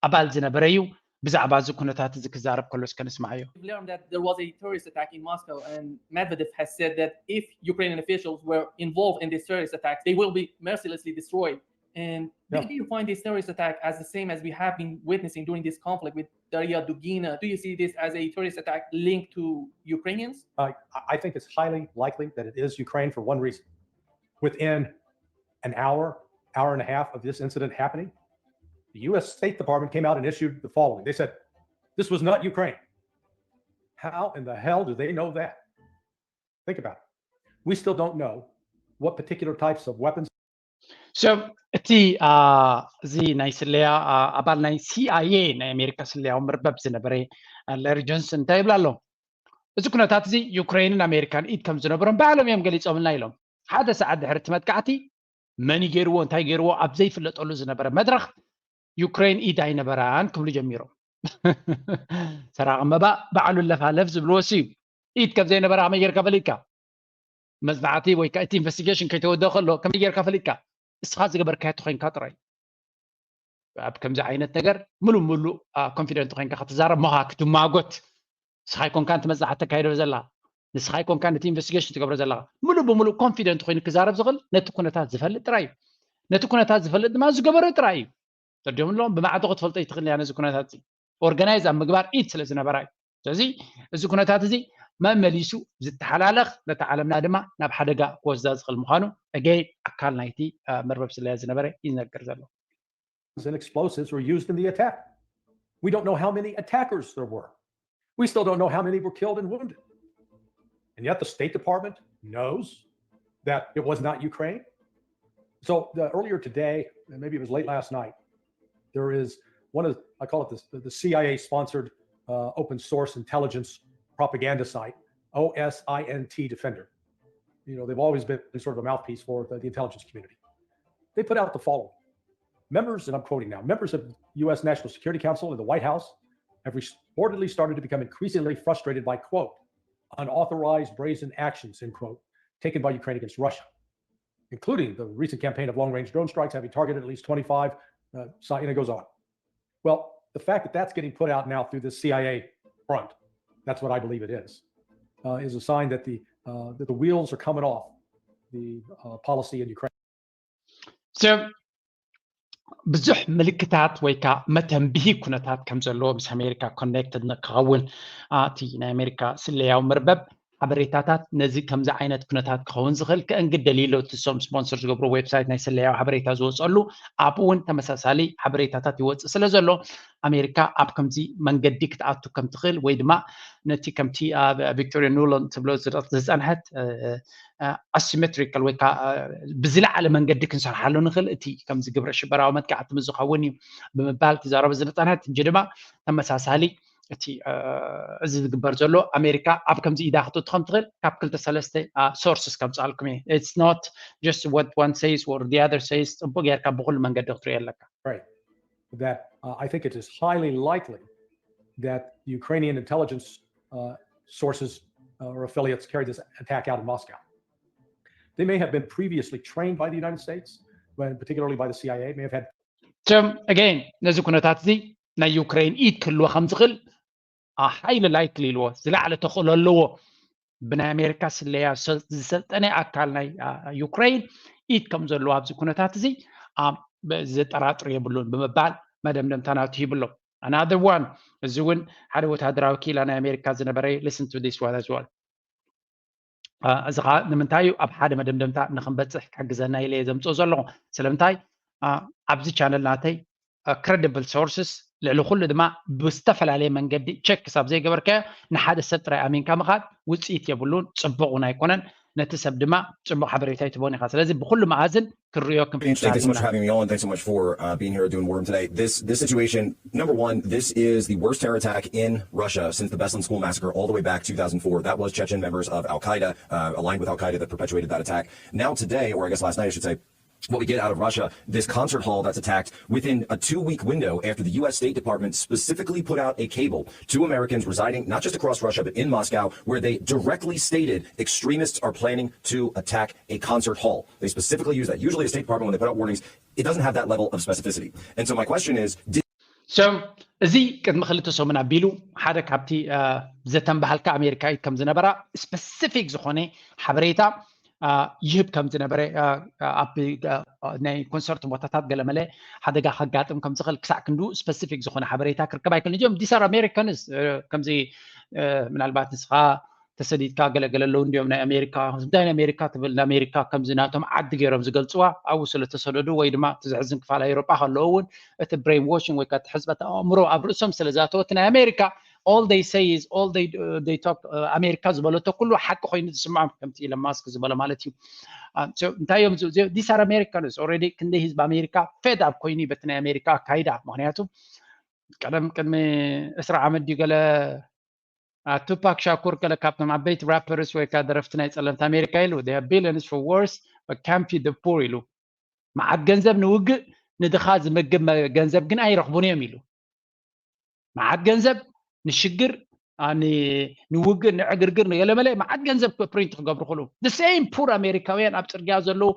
ኣባል ዝነበረ እዩ። ብዛዕባ እዚ ኩነታት እዚ ክዛረብ ከሎ እስከ ንስማዓዮ። We've learned that there was a terrorist attack in Moscow and Medvedev has said that if Ukrainian officials were involved in this terrorist attack, they will be mercilessly destroyed. And do you find this terrorist attack as the same as we have been witnessing during this conflict with Darya Dugina? Do you see this as a terrorist attack linked to Ukrainians? Uh, I think it's highly likely that it is Ukraine for one reason. Within an hour, hour and a half of this incident happening, the U S State Department came out and issued the following. They said, "This was not Ukraine." How in the hell do they know that? Think about it. We still don't know what particular types of weapons. So እቲ እዚ ናይ ስለያ ኣባል ናይ ሲኣይኤ ናይ ኣሜሪካ ስለያዊ መርበብ ዝነበረ ሌሪ ጆንሰን እንታይ ይብል ኣሎ? እዚ ኩነታት እዚ ዩክሬንን ኣሜሪካን ኢድ ከም ዝነበሮም ባዕሎም እዮም ገሊፆምልና ኢሎም። ሓደ ሰዓት ድሕሪ እቲ መጥቃዕቲ መን ገይርዎ እንታይ ገይርዎ ኣብ ዘይፍለጠሉ ዝነበረ መድረኽ ዩክሬን ኢድ ኣይነበራን ክብሉ ጀሚሮም። ሰራቂ መባእ ባዕሉ ለፋለፍ ዝብልዎ ሲ እዩ። ኢድ ከም ዘይነበረ ከመይ ጌርካ ፈሊጥካ? መጽናዕቲ ወይ ከዓ እቲ ኢንቨስቲጌሽን ከይተወደ ከሎ ከመይ ጌርካ ፈሊጥካ? እስኻ ዝገበርካዮ ተኾይንካ ጥራይ። ኣብ ከምዚ ዓይነት ነገር ምሉእ ምሉእ ኮንፊደንት ኮይንካ ክትዛረብ ሞኻ ክትማጎት ንስኻ ኣይኮንካ ነቲ መጽናዕቲ ተካይዶ ዘላ ንስኻ ኣይኮንካ ነቲ ኢንቨስቲጌሽን ትገብሮ ዘለኻ ምሉእ ብምሉእ ኮንፊደንት ኮይኑ ክዛረብ ዝኽእል ነቲ ኩነታት ዝፈልጥ ጥራይ እዩ። ነቲ ኩነታት ዝፈልጥ ድማ ዝገበሮ ጥራይ እዩ። ተርዲኦም ኣለዎም ብማዕዶ ክትፈልጦ ይትኽእል እያ ነዚ ኩነታት እዚ ኦርጋናይዝ ኣብ ምግባር ኢድ ስለ ዝነበራ እዩ። ስለዚ እዚ ኩነታት እዚ መመሊሱ ዝተሓላለኽ ነቲ ዓለምና ድማ ናብ ሓደጋ ክወስዳ ዝኽእል ምዃኑ ኣገይ ኣካል ናይቲ መርበብ ስለያ ዝነበረ ይነገር ዘሎ። And explosives were used in the attack. We don't know how many attackers there were. We still don't know how many were killed and wounded. And yet the State Department knows that it was not Ukraine. So the, earlier today, and maybe it was late last night, there is one of the, I call it the, the C I A sponsored uh, open source intelligence propaganda site, O S I N T Defender. You know, they've always been sort of a mouthpiece for the, the intelligence community. They put out the following. Members, and I'm quoting now, members of U S National Security Council and the White House have reportedly started to become increasingly frustrated by, quote, unauthorized brazen actions, end quote, taken by Ukraine against Russia, including the recent campaign of long-range drone strikes having targeted at least twenty-five, uh, and it goes on. Well, the fact that that's getting put out now through the C I A front, that's what I believe it is, uh, is a sign that the, uh, that the wheels are coming off the uh, policy in Ukraine. So ብዙሕ ምልክታት ወይ ከዓ መተንብሂ ኩነታት ከም ዘለዎ ምስ ኣሜሪካ ኮኔክትድ ንክኸውን እቲ ናይ ኣሜሪካ ስለያዊ መርበብ ሓበሬታታት ነዚ ከምዚ ዓይነት ኩነታት ክኸውን ዝኽእል ከእንግድ ደሊሎ እቲ ሶም ስፖንሰር ዝገብሩ ዌብሳይት ናይ ስለያዊ ሓበሬታ ዝወፀሉ ኣብኡ እውን ተመሳሳሊ ሓበሬታታት ይወፅእ ስለ ዘሎ ኣሜሪካ ኣብ ከምዚ መንገዲ ክትኣቱ ከም ትኽእል ወይ ድማ ነቲ ከምቲ ቪክቶሪያ ኑላንድ ትብሎ ዝፀንሐት ኣሲሜትሪካል ወይ ከዓ ብዝለዓለ መንገዲ ክንሰርሓሉ ንኽእል እቲ ከምዚ ግብረ ሽበራዊ መጥቃዕቲ ምስ ዝኸውን እዩ ብምባል ትዛረቡ ዝፀንሐት ሕጂ ድማ ተመሳሳሊ እቲ እዚ ዝግበር ዘሎ ኣሜሪካ ኣብ ከምዚ ኢዳ ክትእቱ ከም ትኽእል ካብ ክልተ ሰለስተ ሶርስስ ከምፅኣልኩም እየ it's not just what one says or the other says ፅቡቅ ጌርካ ብኩሉ መንገዲ ክትሪኦ ኣለካ that uh, I think it is highly likely that Ukrainian intelligence uh, sources uh, or affiliates carried this attack out in Moscow. They may have been previously trained by the United States, and particularly by the C I A, may have had. So again, ነዚ ኩነታት እዚ ናይ ዩክሬን ኢድ ክህልዎ ከም ዝኽእል highly likely ኢልዎ ዝለዓለ ተኽእሎ ኣለዎ ብናይ ኣሜሪካ ስለያ ዝሰልጠነ ኣካል ናይ ዩክሬን ኢድ ከም ዘለዎ ኣብዚ ኩነታት እዚ ዘጠራጥር የብሉን ብምባል መደምደምታ ናቱ ሂብሎ another one እዚ እውን ሓደ ወታደራዊ ክኢላ ናይ ኣሜሪካ ዝነበረ listen to this one as well እዚ ከዓ ንምንታይ እዩ ኣብ ሓደ መደምደምታ ንክንበፅሕ ክሕግዘና ኢለ ዘምፅኦ ዘለኹ ስለምንታይ ኣብዚ ቻነል ናተይ credible sources ልዕሊ ኩሉ ድማ ብዝተፈላለየ መንገዲ ቸክ ክሳብ ዘይገበርካዮ ንሓደ ሰብ ጥራይ ኣሚንካ ምኻድ ውፅኢት የብሉን ፅቡቅ እውን ኣይኮነን ነቲ ሰብ ድማ ፅቡቅ ሓበሬታ ይትቦን ኢኻ ስለዚ ብኩሉ መኣዝን ክርዮ Thanks so much for having me on. Thanks so much for uh, being here at Dune Worm today. This this situation, number one, this is the worst terror attack in Russia since the Beslan school massacre all the way back two thousand four. That was Chechen members of Al Qaeda, uh, aligned with Al Qaeda, that perpetuated that attack. Now today, or I guess last night, I should say, what we get out of Russia, this concert hall that's attacked within a two week window after the U S State Department specifically put out a cable to Americans residing not just across Russia, but in Moscow, where they directly stated extremists are planning to attack a concert hall. They specifically use that. Usually, a State Department, when they put out warnings, it doesn't have that level of specificity. And so, my question is did So, እዚ ቅድሚ ክልተ ሰሙን ኣቢሉ ሓደ ካብቲ ዘተንባሃልካ ኣሜሪካ ከም ዝነበራ ስፐሲፊክ ዝኾነ ሓበሬታ ይህብ ከም ዝነበረ ኣብ ናይ ኮንሰርት ቦታታት ገለመለ ሓደጋ ከጋጥም ከም ዝኽእል ክሳዕ ክንዱ ስፐሲፊክ ዝኾነ ሓበሬታ ክርከብ ኣይክእልን እዮም these are Americans ከምዚ ምናልባት ንስኻ ተሰዲድካ ገለገለ ኣለዉ እንዲዮም ናይ ኣሜሪካ እንታይ ናይ ኣሜሪካ ትብል ንኣሜሪካ ከምዚ ናቶም ዓዲ ገይሮም ዝገልፅዋ ኣብኡ ስለተሰደዱ ወይ ድማ እቲ ዘሕዝን ክፋል ኣውሮጳ ከለዉ እውን እቲ brainwashing ወይ ከዓ ሕፅበት ኣእምሮ ኣብ ርእሶም ስለ ዝኣተወ እቲ ናይ ኣሜሪካ all they say is all they, uh, they talk ኣሜሪካ ዝበለቶ ኩሉ ሓቂ ኮይኑ ዝስምዖም ከምቲ ኢለን ማስክ ዝበሎ ማለት እዩ እንታይ እዮም these are Americans already ክንደይ ህዝቢ ኣሜሪካ fed up ኮይኑ በቲ ናይ ኣሜሪካ ኣካይዳ ምክንያቱ ቀደም ቅድሚ ዕስራ ዓመት ድዩ ገለ ቱፓክ ሻኩር ገለ ካብቶም ዓበይቲ ራፐርስ ወይ ከዓ ደረፍቲ ናይ ፀለምቲ ኣሜሪካ ኢሉ billions for wars but can't feed the poor ኢሉ መዓት ገንዘብ ንውግእ ንድኻ ዝምግብ ገንዘብ ግን ኣይረኽቡን እዮም ኢሉ። መዓት ገንዘብ ንሽግር ንውግእ ንዕግርግር ንገለመለ መዓት ገንዘብ ፕሪንት ክገብሩ ክሉ። The same poor ኣሜሪካውያን ኣብ ፅርግያ ዘለዉ፣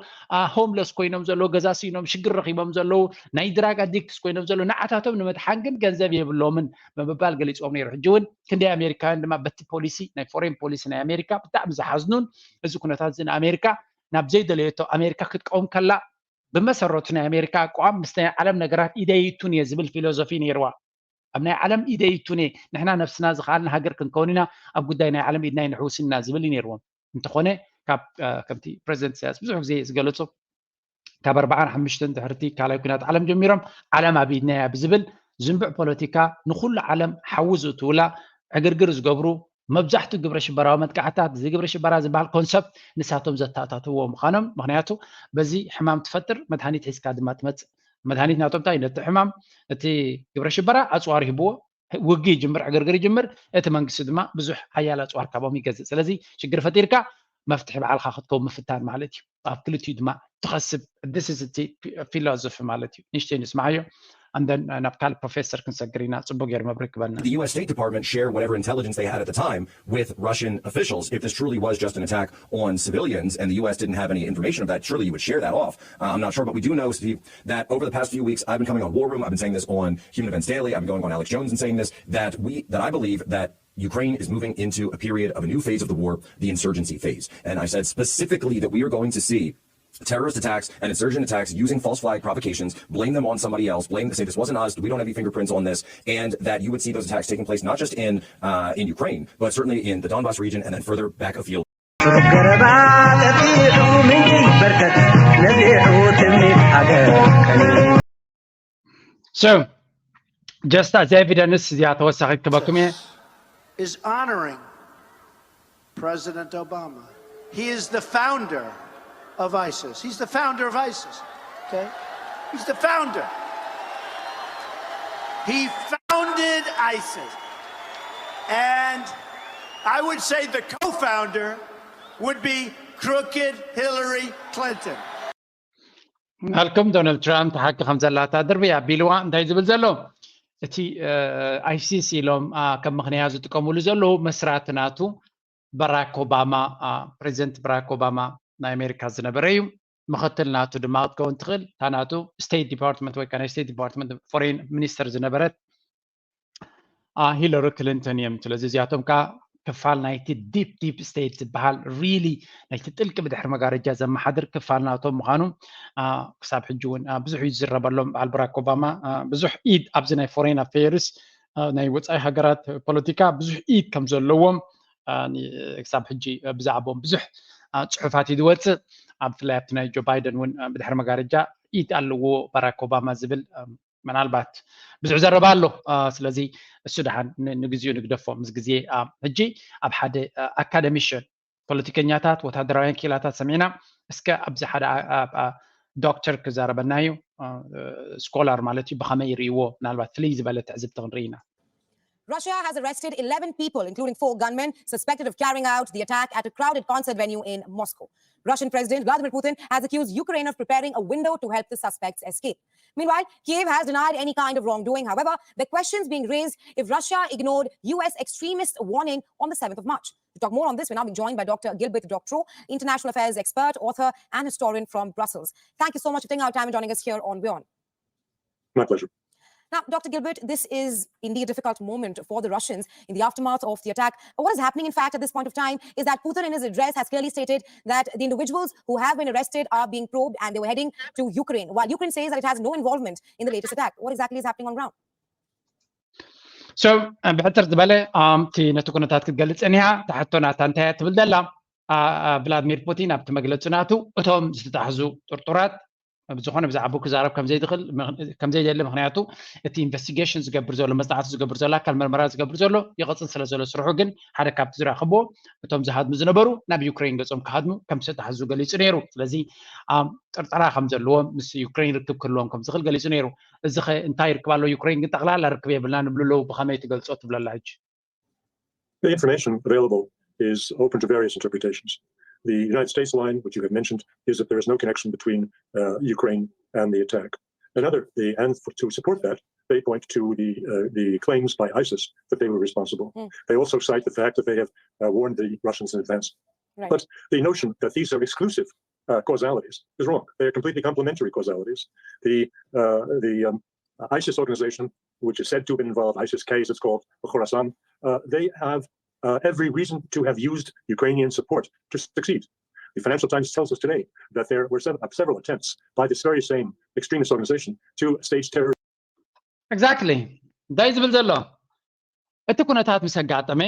ሆምለስ ኮይኖም ዘለዉ፣ ገዛ ስኢኖም ሽግር ረኪቦም ዘለዉ፣ ናይ ድራግ ኣዲክትስ ኮይኖም ዘለዉ፣ ንዓታቶም ንምድሓን ግን ገንዘብ የብሎምን ብምባል ገሊፆም ነይሩ። ሕጂ እውን ክንደይ ኣሜሪካውያን ድማ በቲ ፖሊሲ ናይ ፎሬን ፖሊሲ ናይ ኣሜሪካ ብጣዕሚ ዝሓዝኑን፣ እዚ ኩነታት እዚ ንኣሜሪካ ናብ ዘይደለየቶ ኣሜሪካ ክትቀውም ከላ ብመሰረቱ ናይ ኣሜሪካ ኣቋም ምስ ናይ ዓለም ነገራት ኢደይቱን እየ ዝብል ፊሎዞፊ ነይርዋ። ኣብ ናይ ዓለም ኢደይቱን እየ፣ ንሕና ነብስና ዝኸኣልና ሃገር ክንከውን ኢና፣ ኣብ ጉዳይ ናይ ዓለም ኢድና ይንሕውስን ኢና ዝብል እዩ ነይርዎም። እንተኾነ ካብ ከምቲ ፕሬዚደንት ኢሳያስ ብዙሕ ግዜ ዝገለጹ ካብ ኣርባዓን ሓሙሽተን ድሕርቲ ካልኣይ ኩናት ዓለም ጀሚሮም ዓለም ኣብ ኢድና እያ ብዝብል ዝንብዕ ፖለቲካ ንኩሉ ዓለም ሓዊ ዝእትውላ ዕግርግር ዝገብሩ መብዛሕትኡ ግብረ ሽበራዊ መጥቃዕታት እዚ ግብረ ሽበራ ዝበሃል ኮንሰፕት ንሳቶም ዘተኣታትዎ ምዃኖም። ምክንያቱ በዚ ሕማም ትፈጥር መድሃኒት ሒዝካ ድማ ትመፅእ። መድሃኒት ናቶም እንታይ ነቲ ሕማም እቲ ግብረ ሽበራ ኣፅዋር ሂብዎ ውግ ይጅምር ዕግርግር ይጅምር እቲ መንግስቲ ድማ ብዙሕ ሓያል ኣፅዋር ካቦም ይገዝእ። ስለዚ ሽግር ፈጢርካ መፍትሒ ባዕልካ ክትከው ምፍታን ማለት እዩ። ኣብ ክልቲኡ ድማ ትኸስብ ድስስ እቲ ፊሎዞፊ ማለት እዩ። ንሽተይ ንስማዓዮ ኣንደን ናብ ካልእ ፕሮፌሰር ክንሰግር ኢና። ፅቡቅ ገይሩ መብርህ ክበልና። The U S State Department share whatever intelligence they had at the time with Russian officials. If this truly was just an attack on civilians and the U S didn't have any information of that, surely you would share that off. Uh, I'm not sure, but we do know, Steve, that over the past few weeks, I've been coming on War Room. I've been saying this on Human Events Daily. I've been going on Alex Jones and saying this, that we, that I believe that Ukraine is moving into a period of a new phase of the war, the insurgency phase. And I said specifically that we are going to see terrorist attacks and insurgent attacks using false flag provocations, blame them on somebody else, blame, say this wasn't us, we don't have any fingerprints on this, and that you would see those attacks taking place not just in uh, in Ukraine, but certainly in the Donbas region and then further back afield. So, just as evidence እዚኣ ተወሳኺ ክበኩም እየ። Is honoring President Obama. He is the founder of ISIS. He's the founder of ISIS. Okay? He's the founder. He founded ISIS. And I would say the co founder would be crooked Hillary Clinton. ናልኩም ዶናልድ ትራምፕ ሓቂ ከም ዘላታ ድርቢ ኣቢልዋ እንታይ ዝብል ዘሎ እቲ ኣይሲስ ኢሎም ከም ምክንያ ዝጥቀምሉ ዘለዉ መስራቲ ናቱ በራክ ኦባማ ፕሬዚደንት በራክ ኦባማ ናይ ኣሜሪካ ዝነበረ እዩ። ምክትል ናቱ ድማ ክትከውን ትኽእል እታ ናቱ ስቴት ዲፓርትመንት ወይ ናይ ስቴት ዲፓርትመንት ፎሬን ሚኒስተር ዝነበረት ሂለሪ ክሊንተን እዮም። ስለዚ እዚኣቶም ከዓ ክፋል ናይቲ ዲፕ ዲፕ ስቴት ዝበሃል ሪሊ ናይቲ ጥልቂ ብድሕሪ መጋረጃ ዘመሓድር ክፋል ናቶም ምዃኑ ክሳብ ሕጂ እውን ብዙሕ እዩ ዝዝረበሎም። በዓል ብራክ ኦባማ ብዙሕ ኢድ ኣብዚ ናይ ፎሬን ኣፌርስ ናይ ወፃኢ ሃገራት ፖለቲካ ብዙሕ ኢድ ከም ዘለዎም ክሳብ ሕጂ ብዛዕባኦም ብዙሕ ፅሑፋት እዩ ዝወፅእ። ኣብ ብፍላይ ኣብቲ ናይ ጆ ባይደን እውን ብድሕሪ መጋረጃ ኢድ ኣለዎ ባራክ ኦባማ ዝብል ምናልባት ብዙሕ ዘረባ ኣሎ። ስለዚ እሱ ደሓን ንግዚኡ ንግደፎ። ምስ ግዜ ሕጂ ኣብ ሓደ ኣካደሚሽን ፖለቲከኛታት ወታደራውያን ክኢላታት ሰሚዕና እስከ ኣብዚ ሓደ ዶክተር ክዛረበና እዩ። ስኮላር ማለት እዩ። ብኸመይ ይርእይዎ? ምናልባት ፍልይ ዝበለ ትዕዝብቲ ክንርኢ ኢና። Russia has arrested eleven people, including four gunmen, suspected of carrying out the attack at a crowded concert venue in Moscow. Russian President Vladimir Putin has accused Ukraine of preparing a window to help the suspects escape. Meanwhile, Kiev has denied any kind of wrongdoing. However, the questions being raised if Russia ignored U S extremist warning on the seventh of March. To talk more on this, we're now being joined by Doctor Gilbert Doctorow, international affairs expert, author, and historian from Brussels. Thank you so much for taking our time and joining us here on WION. My pleasure. Now, Doctor Gilbert, this is indeed a difficult moment for the Russians in the aftermath of the attack. What is happening, in fact, at this point of time is that Putin, in his address, has clearly stated that the individuals who have been arrested are being probed and they were heading to Ukraine, while Ukraine says that it has no involvement in the latest attack. What exactly is happening on ground? So ብሕፅር ዝበለ እቲ ነቲ ኩነታት ክትገልፅ እኒሃ ተሕቶ ናታ እንታይ እያ ትብል ዘላ? ቭላድሚር ፑቲን ኣብቲ መግለፂ ናቱ እቶም ዝተታሕዙ ጥርጡራት ብዝኾነ ብዛዕባኡ ክዛረብ ከምዘይደሊ፣ ምክንያቱ እቲ ኢንቨስቲጌሽን ዝገብር ዘሎ፣ መፅናዕቲ ዝገብር ዘሎ ኣካል፣ መርመራ ዝገብር ዘሎ ይቐፅል ስለ ዘሎ ስርሑ። ግን ሓደ ካብቲ ዝረኸብዎ እቶም ዝሃድሙ ዝነበሩ ናብ ዩክሬን ገፆም ክሃድሙ ከም ዝተታሕዙ ገሊፁ ነይሩ። ስለዚ ጥርጠራ ከም ዘለዎም ምስ ዩክሬን ርክብ ክህልዎም ከም ዝኽእል ገሊፁ ነይሩ። እዚ ኸ እንታይ ርክብ ኣሎ? ዩክሬን ግን ጠቕላላ ርክብ የብልና ንብሉ ኣለዉ። ብኸመይ ትገልፆ ትብለላ ሕጂ? The information available is open to various interpretations. The United States line, which you have mentioned, is that there is no connection between uh, Ukraine and the attack. Another, the, and for, to support that, they point to the, uh, the claims by ISIS that they were responsible. Mm. They also cite the fact that they have uh, warned the Russians in advance. Right. But the notion that these are exclusive uh, causalities is wrong. They are completely complementary causalities. The, uh, the um, ISIS organization, which is said to have been involved, ISIS-K as it's called, Khorasan, uh, they have uh, every reason to have used Ukrainian support to succeed. The Financial Times tells us today that there were several, several attempts by this very same extremist organization to stage terror. Exactly. እንታይ ዝብል ዘሎ እቲ ኩነታት ምስ ኣጋጠመ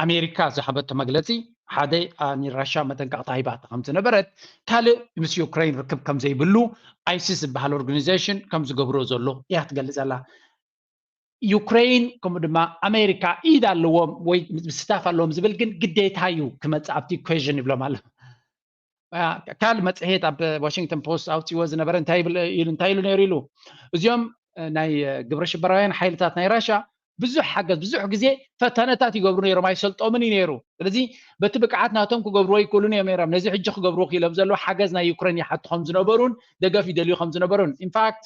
ኣሜሪካ ዝሃበቶ መግለፂ ሓደ ንራሻ መጠንቀቕታ ሂባታ ከም ዝነበረት ካልእ ምስ ዩክሬን ርክብ ከም ዘይብሉ ኣይሲስ ዝበሃል ኦርጋኒዜሽን ከም ዝገብሮ ዘሎ እያ ትገልፅ ኣላ። ዩክሬን ከምኡ ድማ ኣሜሪካ ኢድ ኣለዎም ወይ ምስታፍ ኣለዎም ዝብል ግን ግዴታ እዩ ክመፅእ ኣብቲ ኢኩዌዥን ይብሎም ኣሎ። ካልእ መፅሄት ኣብ ዋሽንግተን ፖስት ኣውፅዎ ዝነበረ እንታይ ኢሉ እንታይ ኢሉ ነይሩ ኢሉ እዚኦም ናይ ግብረ ሽበራውያን ሓይልታት ናይ ራሻ ብዙሕ ሓገዝ ብዙሕ ግዜ ፈተነታት ይገብሩ ነይሮም ኣይሰልጦምን እዩ ነይሩ። ስለዚ በቲ ብቅዓት ናቶም ክገብርዎ ይክእሉን እዮም ነይሮም። ነዚ ሕጂ ክገብርዎ ክኢሎም ዘለዉ ሓገዝ ናይ ዩክሬን ይሓቱ ከም ዝነበሩን ደገፍ ይደልዩ ከም ዝነበሩን ኢንፋክት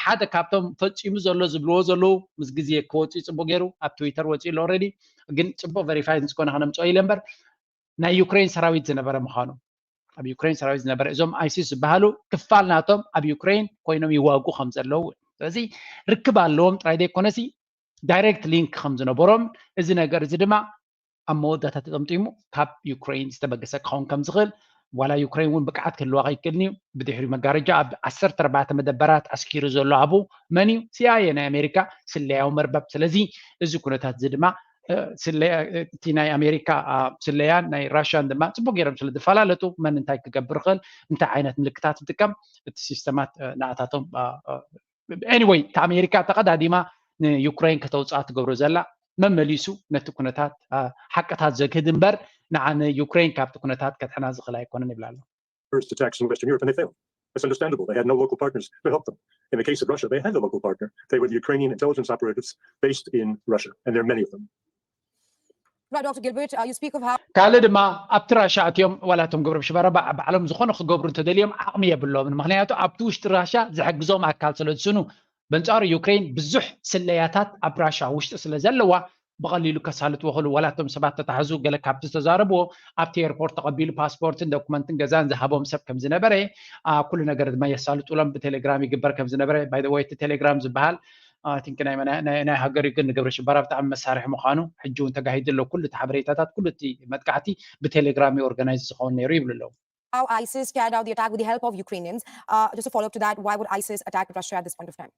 ሓደ ካብቶም ፈፂሙ ዘሎ ዝብልዎ ዘለዉ ምስ ግዜ ክወፅኡ ፅቡቅ ገይሩ ኣብ ትዊተር ወፂኡ ኣሎ ኦልሬዲ ግን ፅቡቅ ቨሪፋይ ዝኾነ ከነምፅኦ ኢለ እምበር ናይ ዩክሬን ሰራዊት ዝነበረ ምዃኑ ኣብ ዩክሬን ሰራዊት ዝነበረ እዞም ኣይሲስ ዝበሃሉ ክፋል ናቶም ኣብ ዩክሬን ኮይኖም ይዋጉ ከም ዘለዉ ስለዚ ርክብ ኣለዎም ጥራይ ዘይኮነሲ ዳይሬክት ሊንክ ከም ዝነበሮም እዚ ነገር እዚ ድማ ኣብ መወዳእታ ተጠምጢሙ ካብ ዩክሬን ዝተበገሰ ክኸውን ከም ዝኽእል ዋላ ዩክሬን እውን ብቅዓት ክህልዋ ከይክእልን እዩ ብድሕሪ መጋረጃ ኣብ ዓሰርተ ኣርባዕተ መደበራት ኣስኪሩ ዘሎ ኣቡ መን እዩ ሲኣይኤ ናይ ኣሜሪካ ስለያዊ መርበብ ስለዚ እዚ ኩነታት እዚ ድማ እቲ ናይ ኣሜሪካ ስለያን ናይ ራሽያን ድማ ፅቡቅ ገይሮም ስለ ዝፈላለጡ መን እንታይ ክገብር ይኽእል እንታይ ዓይነት ምልክታት ዝጥቀም እቲ ሲስተማት ንኣታቶም anyway እቲ ኣሜሪካ ተቀዳዲማ ንዩክሬን ከተውፅኣ ትገብሮ ዘላ መመሊሱ ነቲ ኩነታት ሓቅታት ዘግህድ እምበር ንዓ ንዩክሬን ካብቲ ኩነታት ከድሕና ዝኽእል ኣይኮነን ይብላ ኣሎ first attacks in Western Europe, and they failed. That's understandable. They had no local partners to help them. In the case of Russia, they had a local partner. They were the Ukrainian intelligence operatives based in Russia, and there are many of them. Right, Doctor Gilbert, uh, you speak of how. ካልእ ድማ ኣብቲ ራሻ ኣትዮም ዋላቶም ግብረ ሽበራ ባዕሎም ዝኾነ ክገብሩ እንተደልዮም ዓቕሚ የብሎምን ምክንያቱ ኣብቲ ውሽጢ ራሻ ዝሕግዞም ኣካል ስለ ዝስኑ በንጻሩ ዩክሬን ብዙሕ ስለያታት ኣብ ራሻ ውሽጢ ስለ ዘለዋ ብቐሊሉ ከሳልጥዎ ክእሉ ዋላቶም ሰባት ተታሕዙ ገለ ካብቲ ዝተዛረብዎ ኣብቲ ኤርፖርት ተቐቢሉ ፓስፖርትን ዶኩመንትን ገዛን ዝሃቦም ሰብ ከም ዝነበረ ኩሉ ነገር ድማ የሳልጡሎም ብቴሌግራም ይግበር ከም ዝነበረ ባይ ወይ እቲ ቴሌግራም ዝበሃል ቲንክ ናይ ሃገር ግን ንግብረ ሽበራ ብጣዕሚ መሳርሒ ምዃኑ ሕጂ እውን ተጋሂዱ ኣሎ ኩሉ እቲ ሓበሬታታት ኩሉ እቲ መጥቃዕቲ ብቴሌግራም ኦርጋናይዝ ዝኸውን ነይሩ ይብሉ ኣለዉ How ISIS carried out the attack with the help of Ukrainians. Uh, just a follow up to that, why would ISIS attack Russia at this point of time?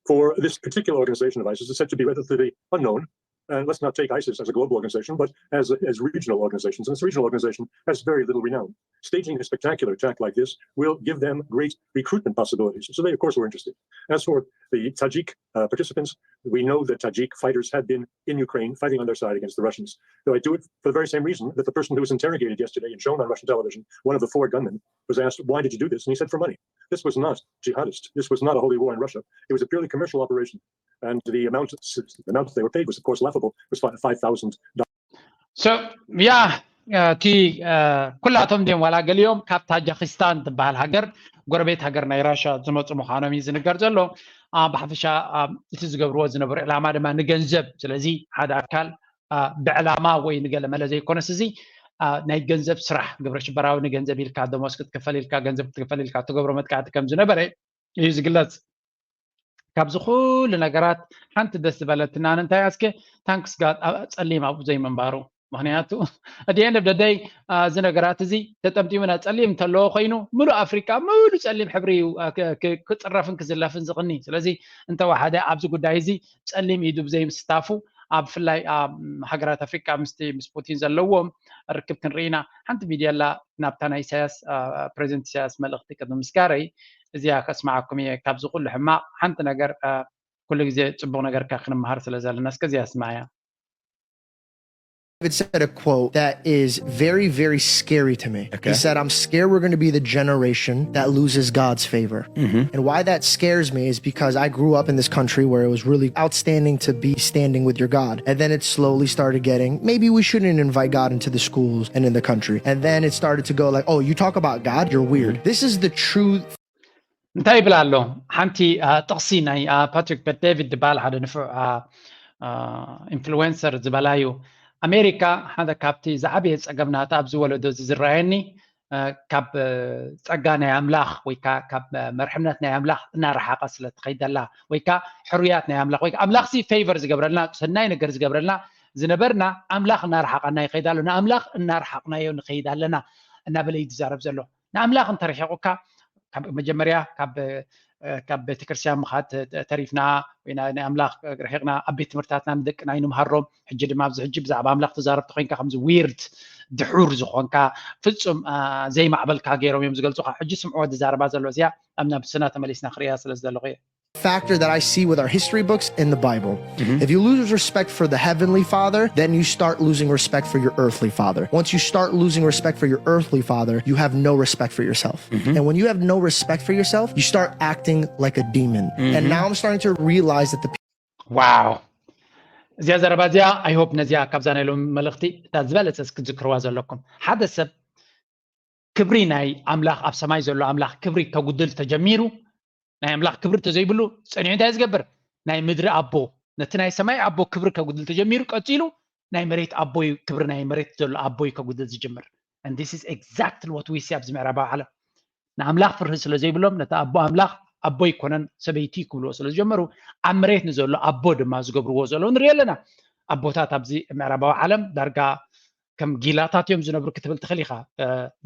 For this particular organization of ISIS, it's said to be relatively unknown. And let's not take ISIS as a global organization, but as, as regional organizations. And this regional organization has very little renown. Staging a spectacular attack like this will give them great recruitment possibilities. So they, of course, were interested. As for the Tajik uh, participants, we know that Tajik fighters had been in Ukraine fighting on their side against the Russians. Though I do it for the very same reason that the person who was interrogated yesterday and shown on Russian television, one of the four gunmen, was asked, "Why did you do this?" And he said, "For money." This was not jihadist. This was not a holy war in Russia. It was a purely commercial operation. And the amount, the amount they were paid was, of course, laughable. It was five thousand dollars. So, yeah, እቲ ኩላቶም ድም ዋላ ገሊኦም ካብ ታጃኪስታን ትበሃል ሃገር ጎረቤት ሃገር ናይ ራሻ ዝመፁ ምዃኖም እዩ ዝንገር ዘሎ ብሓፈሻ እቲ ዝገብርዎ ዝነበሩ ዕላማ ድማ ንገንዘብ ስለዚ ሓደ ኣካል ብዕላማ ወይ ንገለ መለ ዘይኮነስ እዚ ናይ ገንዘብ ስራሕ ግብረ ሽበራዊ ንገንዘብ ኢልካ ደሞዝ ክትክፈል ኢልካ ገንዘብ ክትክፈል ኢልካ ትገብሮ መጥቃዕቲ ከም ዝነበረ እዩ ዝግለፅ ካብዚ ኩሉ ነገራት ሓንቲ ደስ ዝበለትና እንታይ ኣስከ ታንክስ ጋድ ጸሊም ኣብኡ ዘይምንባሩ ምክንያቱ ኣዲኤን ደደይ እዚ ነገራት እዚ ተጠምጢሙና ጸሊም እንተለዎ ኮይኑ ሙሉእ ኣፍሪቃ ሙሉ ጸሊም ሕብሪ እዩ ክፅረፍን ክዝለፍን ዝቕኒ ስለዚ እንተወሓደ ኣብዚ ጉዳይ እዚ ጸሊም ኢዱ ብዘይምስታፉ ኣብ ብፍላይ ኣብ ሃገራት ኣፍሪቃ ምስቲ ምስ ፑቲን ዘለዎም ርክብ ክንርኢና ሓንቲ ሚድያ ኣላ ናብታ ናይ ኢሳያስ ፕሬዚደንት ኢሳያስ መልእኽቲ ቅድሚ ምስጋረይ እዚኣ ከስማዓኩም እየ ካብዚ ኩሉ ሕማቕ ሓንቲ ነገር ኩሉ ግዜ ፅቡቅ ነገር ክንመሃር ስለ ዘለና እስከ እዚኣ ስማያ David said a quote that is very, very scary to me. Okay. He said, "I'm scared we're going to be the generation that loses God's favor." And why that scares me is because I grew up in this country where it was really outstanding to be standing with your God. And then it slowly started getting, maybe we shouldn't invite God into the schools and in the country. And then it started to go like, "Oh, you talk about God, you're weird." This is the true እንታይ ይብል ኣሎ? ሓንቲ ጥቕሲ ናይ ፓትሪክ ቤት ዴቪድ ዝበሃል ሓደ ንፉዕ ኢንፍሉዌንሰር ዝበላ እዩ። ኣሜሪካ ሓደ ካብቲ ዝዓበየ ጸገም ናታ ኣብዚ ወለዶ እዚ ዝረኣየኒ ካብ ጸጋ ናይ ኣምላኽ ወይ ከዓ ካብ መርሕነት ናይ ኣምላኽ እናረሓቐ ስለ ትኸይድ ዘላ ወይ ከዓ ሕሩያት ናይ ኣምላኽ ወይ ኣምላኽሲ ፌቨር ዝገብረልና ሰናይ ነገር ዝገብረልና ዝነበርና ኣምላኽ እናረሓቐና ይኸይድ ኣሎ። ንኣምላኽ እናረሓቕናዮ ንኸይድ ኣለና እናበለ እዩ ዝዛረብ ዘሎ። ንኣምላኽ እንተርሒቑካ ካብ መጀመርያ ካብ ቤተክርስትያን ምኻድ ተሪፍና ወይ ናይ ኣምላኽ ርሒቕና ኣብ ቤት ትምህርታትና ንደቅና ይንምሃሮም። ሕጂ ድማ ኣብዚ ሕጂ ብዛዕባ ኣምላኽ ተዛረብቲ ኮይንካ ከምዚ ዊርድ ድሑር ዝኾንካ ፍጹም ዘይማዕበልካ ገይሮም እዮም ዝገልጹኻ። ሕጂ ስምዕዎ ዝዛረባ ዘሎ እዚኣ ኣብ ነብስና ተመሊስና ክርእያ ስለ ዝደለኹ እየ። factor that I see with our history books in the Bible. If you lose respect for the heavenly father, then you start losing respect for your earthly father. Once you start losing respect for your earthly father, you have no respect for yourself. And when you have no respect for yourself, you start acting like a demon. And now I'm starting to realize that the wow እዚኣ ዘረባ እዚኣ I hope ነዚኣ ካብዛ ናይ ሎሚ መልእኽቲ እታ ዝበለጸ ክትዝክርዋ ዘለኩም። ሓደ ሰብ ክብሪ ናይ ኣምላኽ ኣብ ሰማይ ዘሎ ኣምላኽ ክብሪ ከጉድል ተጀሚሩ ናይ ኣምላኽ ክብሪ ተዘይብሉ ጸኒዑ እንታይ ዝገብር? ናይ ምድሪ ኣቦ ነቲ ናይ ሰማይ ኣቦ ክብሪ ከጉድል ተጀሚሩ ቀጺሉ ናይ መሬት ኣቦይ ክብሪ ናይ መሬት ዘሎ ኣቦይ ከጉድል ዝጅምር። And this is exactly what we see ኣብዚ ምዕራባዊ ዓለም። ንኣምላኽ ፍርሂ ስለ ዘይብሎም ነቲ ኣቦ ኣምላኽ ኣቦ ይኮነን ሰበይቲ ክብልዎ ስለ ዝጀመሩ ኣብ መሬት ንዘሎ ኣቦ ድማ ዝገብርዎ ዘለዉ ንሪኦ ኣለና። ኣቦታት ኣብዚ ምዕራባዊ ዓለም ዳርጋ ከም ጊላታት እዮም ዝነብሩ ክትብል ትኽእል ኢኻ።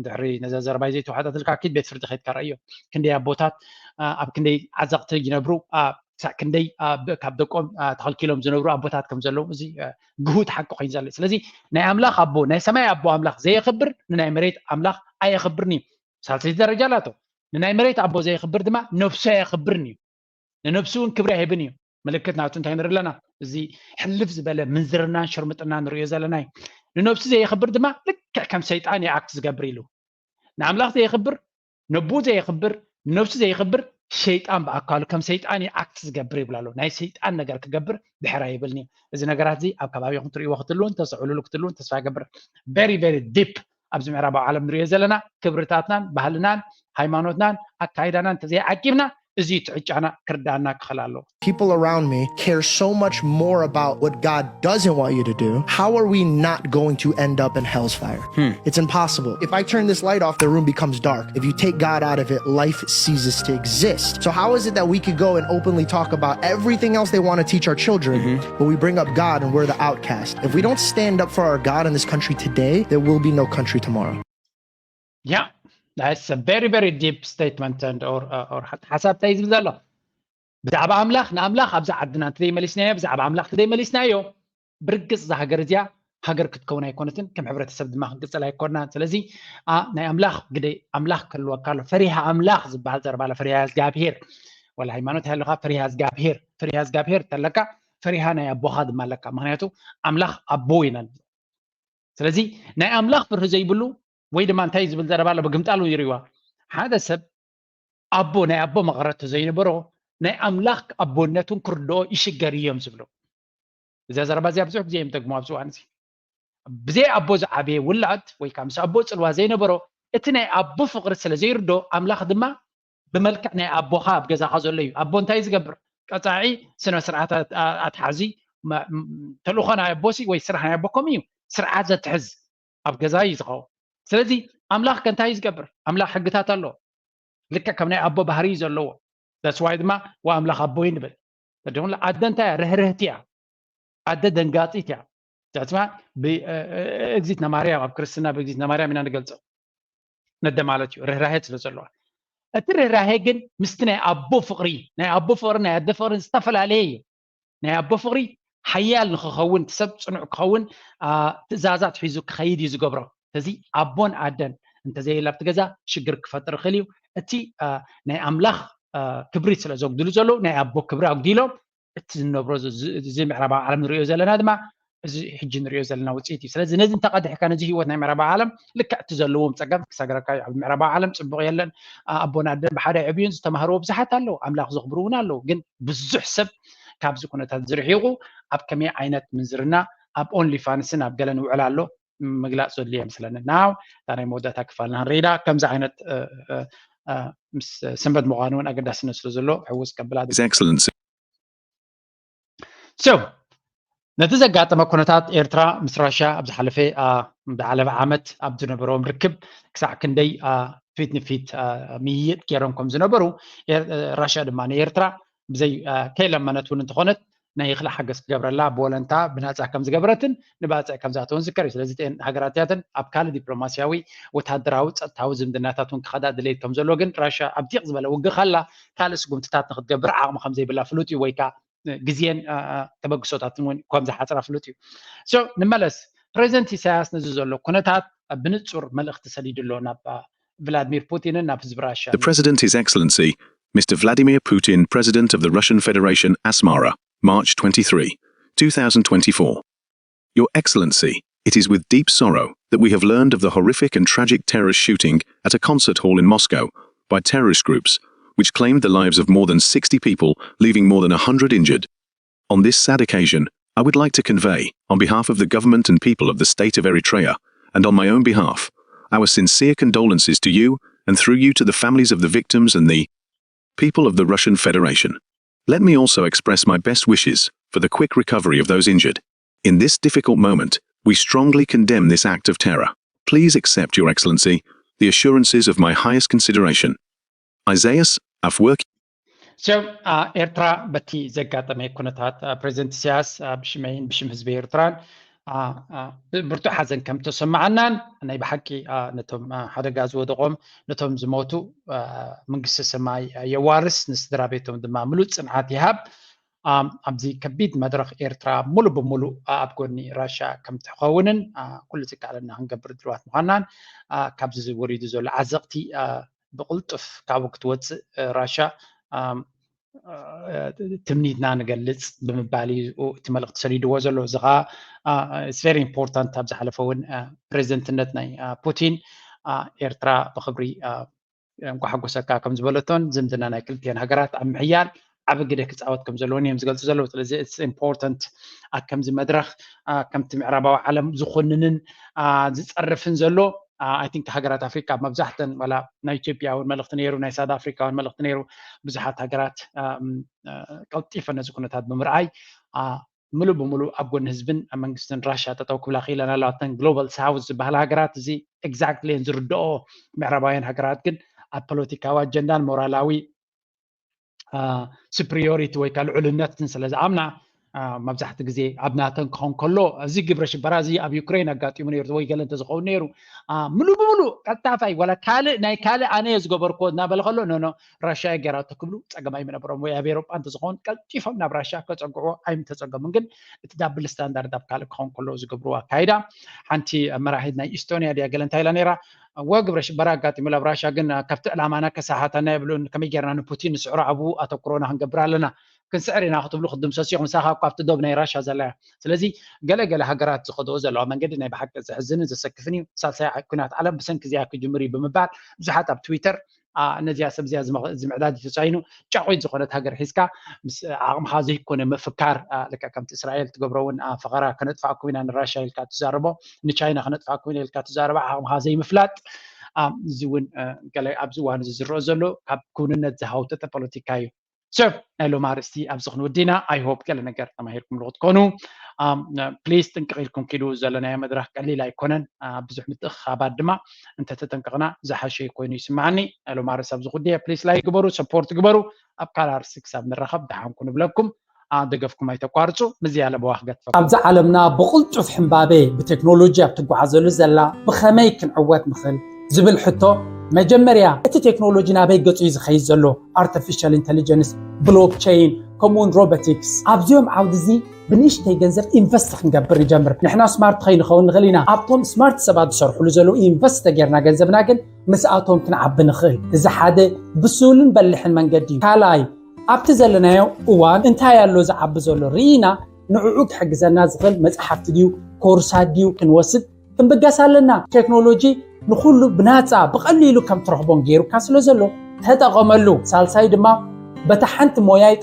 ድሕሪ ነዛ ዘረባይ ዘይተዋሕጠትልካ ኪድ ቤት ፍርዲ ከይድካ ረእዮ። ክንደይ ኣቦታት ኣብ ክንደይ ዓዘቕቲ ይነብሩ፣ ክሳዕ ክንደይ ካብ ደቆም ተኸልኪሎም ዝነብሩ ኣቦታት ከም ዘለዉ እዚ ግሁድ ሓቂ ኮይኑ ዘሎ። ስለዚ ናይ ኣምላኽ ኣቦ ናይ ሰማይ ኣቦ ኣምላኽ ዘየኽብር ንናይ መሬት ኣምላኽ ኣየኽብርን እዩ። ሳልሰይቲ ደረጃ ኣላቶ። ንናይ መሬት ኣቦ ዘየኽብር ድማ ነብሱ ኣየኽብርን እዩ። ንነብሱ እውን ክብሪ ኣይህብን እዩ። ምልክት ናቱ እንታይ ንርኢ ኣለና? እዚ ሕልፍ ዝበለ ምንዝርናን ሽርምጥና ንርእዮ ዘለና እዩ። ንነብሱ ዘየኽብር ድማ ልክዕ ከም ሰይጣን ይኣክት ዝገብር ኢሉ። ንኣምላኽ ዘየኽብር፣ ነብኡ ዘየኽብር፣ ንነብሱ ዘየኽብር ሸይጣን ብኣካሉ ከም ሰይጣን ይኣክት ዝገብር ይብል ኣሎ። ናይ ሰይጣን ነገር ክገብር ድሕር ኣይብልኒ። እዚ ነገራት እዚ ኣብ ከባቢኹም ትርእይዎ ክትህልውን ተስተውዕልሉ ክትህልውን ተስፋ ይገብር። Very very deep ኣብዚ ምዕራባዊ ዓለም ንርእዮ ዘለና ክብርታትናን ባህልናን ሃይማኖትናን ኣካይዳናን እንተዘይዓቂብና እዚ ትዕጫና ክርዳና ክኽእል ኣለዎ። People around me care so much more about what God doesn't want you to do. How are we not going to end up in hell's fire? It's impossible. If I turn this light off, the room becomes dark. If you take God out of it, life ceases to exist. So how is it that we could go and openly talk about everything else they want to teach our children, but we bring up God and we're the outcast? If we don't stand up for our God in this country today, there will be no country tomorrow. Yeah, that's a very very deep statement and or, uh, or ሓሳብ እንታይ ዝብል ዘሎ ብዛዕባ ኣምላኽ ንኣምላኽ ኣብዛ ዓድና እንተዘይመሊስናዮ ብዛዕባ ኣምላኽ እንተዘይመሊስናዮ ብርግጽ እዛ ሃገር እዚኣ ሃገር ክትከውን ኣይኮነትን፣ ከም ሕብረተሰብ ድማ ክንቅጽል ኣይኮንናን። ስለዚ ናይ ኣምላኽ ግደ ኣምላኽ ክህልወካ ኣሎ። ፈሪሃ ኣምላኽ ዝበሃል ዘረባ ኣሎ። ፈሪሃ እግዚኣብሄር ወላ ሃይማኖት ሃለኻ ፈሪሃ እግዚኣብሄር ፈሪሃ እግዚኣብሄር ተለካ ፈሪሃ ናይ ኣቦኻ ድማ ኣለካ። ምክንያቱ ኣምላኽ ኣቦ ኢና። ስለዚ ናይ ኣምላኽ ፍርሂ ዘይብሉ ወይ ድማ እንታይ ዝብል ዘረባ ኣሎ ብግምጣሉ ይርእዋ። ሓደ ሰብ ኣቦ ናይ ኣቦ መቐረቶ ዘይነበሮ ናይ ኣምላኽ ኣቦነቱን ክርድኦ ይሽገር እዮም ዝብሉ። እዛ ዘረባ እዚኣ ብዙሕ ግዜ እዮም ደግሞ ኣብዚ እዋን እዚ ብዘይ ኣቦ ዝዓበየ ውላድ ወይ ከዓ ምስ ኣቦ ፅልዋ ዘይነበሮ እቲ ናይ ኣቦ ፍቕሪ ስለ ዘይርዶ ኣምላኽ ድማ ብመልክዕ ናይ ኣቦኻ ኣብ ገዛኻ ዘሎ እዩ። ኣቦ እንታይ ዝገብር? ቀፃዒ ስነ ስርዓት ኣትሓዚ ተልእኾ ናይ ኣቦሲ ወይ ስራሕ ናይ ኣቦ ከምኡ እዩ። ስርዓት ዘትሕዝ ኣብ ገዛ እዩ ዝኸውን። ስለዚ ኣምላኽ ከ እንታይ እዩ ዝገብር? ኣምላኽ ሕግታት ኣለዎ። ልክዕ ከም ናይ ኣቦ ባህሪ እዩ ዘለዎ። That's why ድማ ወኣምላኽ ኣቦይ ንብል። ተደምላ ኣደ እንታይ እያ? ርህርህቲ እያ። ኣደ ደንጋፂት እያ። ዛትማ ብእግዚእትነ ማርያም ኣብ ክርስትና ብእግዚእትነ ማርያም ኢና ንገልፆ። ነደ ማለት እዩ ርህራሄ ስለ ዘለዋ። እቲ ርህራሄ ግን ምስቲ ናይ ኣቦ ፍቕሪ ናይ ኣቦ ፍቕሪ ናይ ኣደ ፍቕሪ ዝተፈላለየ እዩ። ናይ ኣቦ ፍቕሪ ሓያል ንክኸውን እቲ ሰብ ፅኑዕ ክኸውን ትእዛዛት ሒዙ ክኸይድ እዩ ዝገብሮ። ስለዚ ኣቦን ኣደን እንተዘየላ ኣብቲ ገዛ ሽግር ክፈጥር ይኽእል እዩ። እቲ ናይ ኣምላኽ ክብሪ ስለ ዘጉድሉ ዘለዉ ናይ ኣቦ ክብሪ ኣጉዲሎም እቲ ዝነብሮ እዚ ምዕራባዊ ዓለም ንሪኦ ዘለና ድማ እዚ ሕጂ ንሪኦ ዘለና ውፅኢት እዩ። ስለዚ ነዚ እንተቐዲሕካ ነዚ ህይወት ናይ ምዕራባዊ ዓለም ልክዕ እቲ ዘለዎም ፀገም ክሰግረካ እዩ። ኣብ ምዕራባዊ ዓለም ፅቡቕ የለን። ኣቦን ኣደን ብሓደ ይዕብዩን ዝተማህርዎ ብዙሓት ኣለዉ። ኣምላኽ ዘኽብሩ እውን ኣለዉ። ግን ብዙሕ ሰብ ካብዚ ኩነታት ዝርሒቑ ኣብ ከመይ ዓይነት ምንዝርና ኣብ ኦንሊ ፋንስን ኣብ ገለን ውዕል ኣሎ ምግላፅ ዘድልዮ ይመስለኒ። ናው እታ ናይ መወዳእታ ክፋልና ንርኢዳ ከምዚ ዓይነት ምስ ሰንበት ምዃኑ እውን ኣገዳስነት ስለ ዘሎ ሕውስ ከብላ His Excellency. So ነቲ ዘጋጠመ ኩነታት ኤርትራ ምስ ራሽያ ኣብ ዝሓለፈ ዝሓለፈ ዓመት ኣብ ዝነበሮም ርክብ ክሳዕ ክንደይ ፊት ንፊት ምይይጥ ገይሮም ከም ዝነበሩ ራሽያ ድማ ንኤርትራ ብዘይ ከይለመነት እውን እንተኾነት ናይ ይኽላ ሓገዝ ክገብረላ ብወለንታ ብናፃ ከም ዝገበረትን ንባፅዕ ከም ዝኣተውን ዝከር እዩ። ስለዚ እተን ሃገራት እዚኣተን ኣብ ካልእ ዲፕሎማስያዊ ወታደራዊ ጸጥታዊ ዝምድናታት እውን ክኸዳ ድሌት ከም ዘሎ ግን ራሽያ ኣብ ዲቕ ዝበለ ውግእ ካላ ካልእ ስጉምትታት ንክትገብር ዓቕሚ ከም ዘይብላ ፍሉጥ እዩ። ወይ ከዓ ግዜን ተበግሶታትን እውን ከም ዝሓፅራ ፍሉጥ እዩ። ንመለስ ፕሬዚደንት ኢሳያስ ነዚ ዘሎ ኩነታት ብንፁር መልእኽቲ ሰዲዱ ኣሎ ናብ ቭላድሚር ፑቲንን ናብ ህዝቢ ራሽያ። The President, His Excellency Mister Vladimir Putin, President of the Russian Federation, Asmara, March twenty-three, two thousand twenty-four. Your Excellency, it is with deep sorrow that we have learned of the horrific and tragic terrorist shooting at a concert hall in Moscow by terrorist groups, which claimed the lives of more than sixty people, leaving more than a hundred injured. On this sad occasion, I would like to convey, on behalf of the government and people of the state of Eritrea, and on my own behalf, our sincere condolences to you, and through you to the families of the victims and the people of the Russian Federation. Let me also express my best wishes for the quick recovery of those injured. In this difficult moment, we strongly condemn this act of terror. Please accept, Your Excellency, the assurances of my highest consideration. Isaias Afwerki. So ኤርትራ በቲ ዘጋጠመ ኩነታት ፕሬዚደንት ኢሳያስ ብሽመይን ብሽም ህዝቢ ኤርትራን ብርቱዕ ሓዘን ከም ተሰማዓናን ናይ ብሓቂ ነቶም ሓደጋ ዝወደቆም ነቶም ዝሞቱ መንግስቲ ሰማይ የዋርስ ንስድራ ቤቶም ድማ ምሉእ ጽንዓት ይሃብ። ኣብዚ ከቢድ መድረኽ ኤርትራ ሙሉ ብሙሉ ኣብ ጎኒ ራሻ ከም ትኸውንን ኩሉ ዝከኣለና ክንገብር ድልዋት ምዃናን ካብዚ ወሪዱ ዘሎ ዓዘቕቲ ብቕልጡፍ ካብኡ ክትወፅእ ራሻ ትምኒትና ንገልፅ ብምባል እዩ እቲ መልእኽቲ ሰዲድዎ ዘሎ። እዚ ከዓ very important ኣብ ዝሓለፈ እውን ፕሬዚደንትነት ናይ ፑቲን ኤርትራ ብክብሪ እንኳ ሓጎሰካ ከም ዝበለቶን ዝምድና ናይ ክልቲኤን ሃገራት ኣብ ምሕያል ዓቢ ግደ ክፃወት ከም ዘለዎን እዮም ዝገልፁ ዘለዉ። ስለዚ it's important ኣብ ከምዚ መድረኽ ከምቲ ምዕራባዊ ዓለም ዝኹንንን ዝፀርፍን ዘሎ I think ሃገራት ኣፍሪካ መብዛሕተን ዋላ ናይ ኢትዮጵያ እውን መልእኽቲ ነይሩ፣ ናይ ሳውት ኣፍሪካ እውን መልእኽቲ ነይሩ። ብዙሓት ሃገራት ቀልጢፈ ነዚ ኩነታት ብምርኣይ ምሉእ ብምሉእ ኣብ ጎኒ ህዝብን መንግስትን ራሻ ጠጠው ክብላ ክኢለን ኣለዋ። እተን ግሎባል ሳውዝ ዝበሃላ ሃገራት እዚ exactly እየን ዝርድኦ። ምዕራባውያን ሃገራት ግን ኣብ ፖለቲካዊ ኣጀንዳን ሞራላዊ superiority ወይ ከዓ ልዑልነትን ስለ ዝኣምና መብዛሕቲ ግዜ ኣብ ናተን ክኸውን ከሎ እዚ ግብረ ሽበራ እዚ ኣብ ዩክሬን ኣጋጢሙ ነይሩ ወይ ገለ እንተዝኸውን ነይሩ ምሉእ ብምሉእ ቀልጣፋይ ዋላ ካልእ ናይ ካልእ ኣነ እየ ዝገበርክዎ እናበለ ከሎ ኖኖ ራሽያ ገይራቶ ክብሉ ፀገም ኣይምነበሮም። ወይ ኣብ ኤሮጳ እንተዝኸውን ቀልጢፎም ናብ ራሽያ ከፀግዕዎ ኣይምተፀገሙን። ግን እቲ ዳብል ስታንዳርድ ኣብ ካልእ ክኸውን ከሎ ዝገብርዎ ኣካይዳ ሓንቲ መራሒት ናይ ኢስቶንያ ድያ ገለ እንታይ ኢላ ነይራ እወ ግብረ ሽበራ ኣጋጢሙ ኣብ ራሻ ግን ካብቲ ዕላማና ከሰሓተና የብሉን ከመይ ጌርና ንፑቲን ንስዕሮ ኣብኡ ኣተኩሮና ክንገብር ኣለና ክንስዕር ኢና ክትብሉ ክትድምሰሱ ኢኹም ንሳኻ እኳ ኣብቲ ዶብ ናይ ራሻ ዘላ እያ ስለዚ ገለ ገለ ሃገራት ዝኸድኦ ዘለዋ መንገዲ ናይ ብሓቂ ዘሕዝንን ዘሰክፍን እዩ ሳልሳይ ኩናት ዓለም ብሰንኪ እዚኣ ክጅምር እዩ ብምባል ብዙሓት ኣብ ትዊተር ነዚኣ ሰብ እዚኣ ዝምዕዳድ ተሳይኑ ጫቑት ዝኾነት ሃገር ሒዝካ ምስ ዓቕምኻ ዘይኮነ ምፍካር ልክዕ ከምቲ እስራኤል ትገብሮ እውን ፈኸራ ከነጥፍኣኩም ኢና ንራሻ ኢልካ ትዛረቦ ንቻይና ከነጥፍኣኩም ኢና ኢልካ ትዛረባ ዓቕምኻ ዘይምፍላጥ እዚ እውን ገለ ኣብዚ እዋን እዚ ዝረአ ዘሎ ካብ ክውንነት ዝሃውተተ ፖለቲካ እዩ ሰብ ናይ ሎም ኣርእስቲ ኣብዚ ክንውዲና ኣይሆፕ ገለ ነገር ተማሂርኩምሉ ክትኮኑ ፕሊስ ጥንቅቕ ኢልኩም ኪዱ ዘለናዮ መድረኽ ቀሊል ኣይኮነን ብዙሕ ምትእኽኻባት ድማ እንተተጠንቀቕና ዝሓሸ ኮይኑ ይስማዓኒ ናይ ሎም ኣርእስቲ ኣብዚ ጉዳይ ፕሊስ ላይ ግበሩ ሰፖርት ግበሩ ኣብ ካልእ ኣርእስቲ ክሳብ ንራኸብ ደሓንኩ ንብለኩም ደገፍኩም ኣይተቋርፁ ምዝያ ለበዋ ክገጥፈኩም ኣብዚ ዓለምና ብቕልጡፍ ሕምባቤ ብቴክኖሎጂ ኣብ ትጓዓዘሉ ዘላ ብኸመይ ክንዕወት ንኽእል ዝብል ሕቶ መጀመርያ እቲ ቴክኖሎጂ ናበይ ገፁ እዩ ዝኸይድ ዘሎ ኣርቲፊሻል ኢንቴሊጀንስ ብሎክቸይን ከምኡውን ሮቦቲክስ ኣብዚኦም ዓውዲ እዚ ብንእሽተይ ገንዘብ ኢንቨስት ክንገብር ንጀምር ንሕና ስማርት ከይንኸውን ንኽእል ኢና ኣብቶም ስማርት ሰባት ዝሰርሕሉ ዘለዉ ኢንቨስት ተጌርና ገንዘብና ግን ምስኣቶም ክንዓቢ ንኽእል እዚ ሓደ ብሱልን በልሕን መንገዲ እዩ ካልኣይ ኣብቲ ዘለናዮ እዋን እንታይ ኣሎ ዝዓቢ ዘሎ ርኢና ንዕኡ ክሕግዘና ዝኽእል መጽሓፍቲ ድዩ ኮርሳት ድዩ ክንወስድ ክንብገስ ኣለና። ቴክኖሎጂ ንኹሉ ብናጻ ብቐሊሉ ከም ትረኽቦን ገይሩካ ስለ ዘሎ ተጠቐመሉ። ሳልሳይ ድማ በታ ሓንቲ ሞያ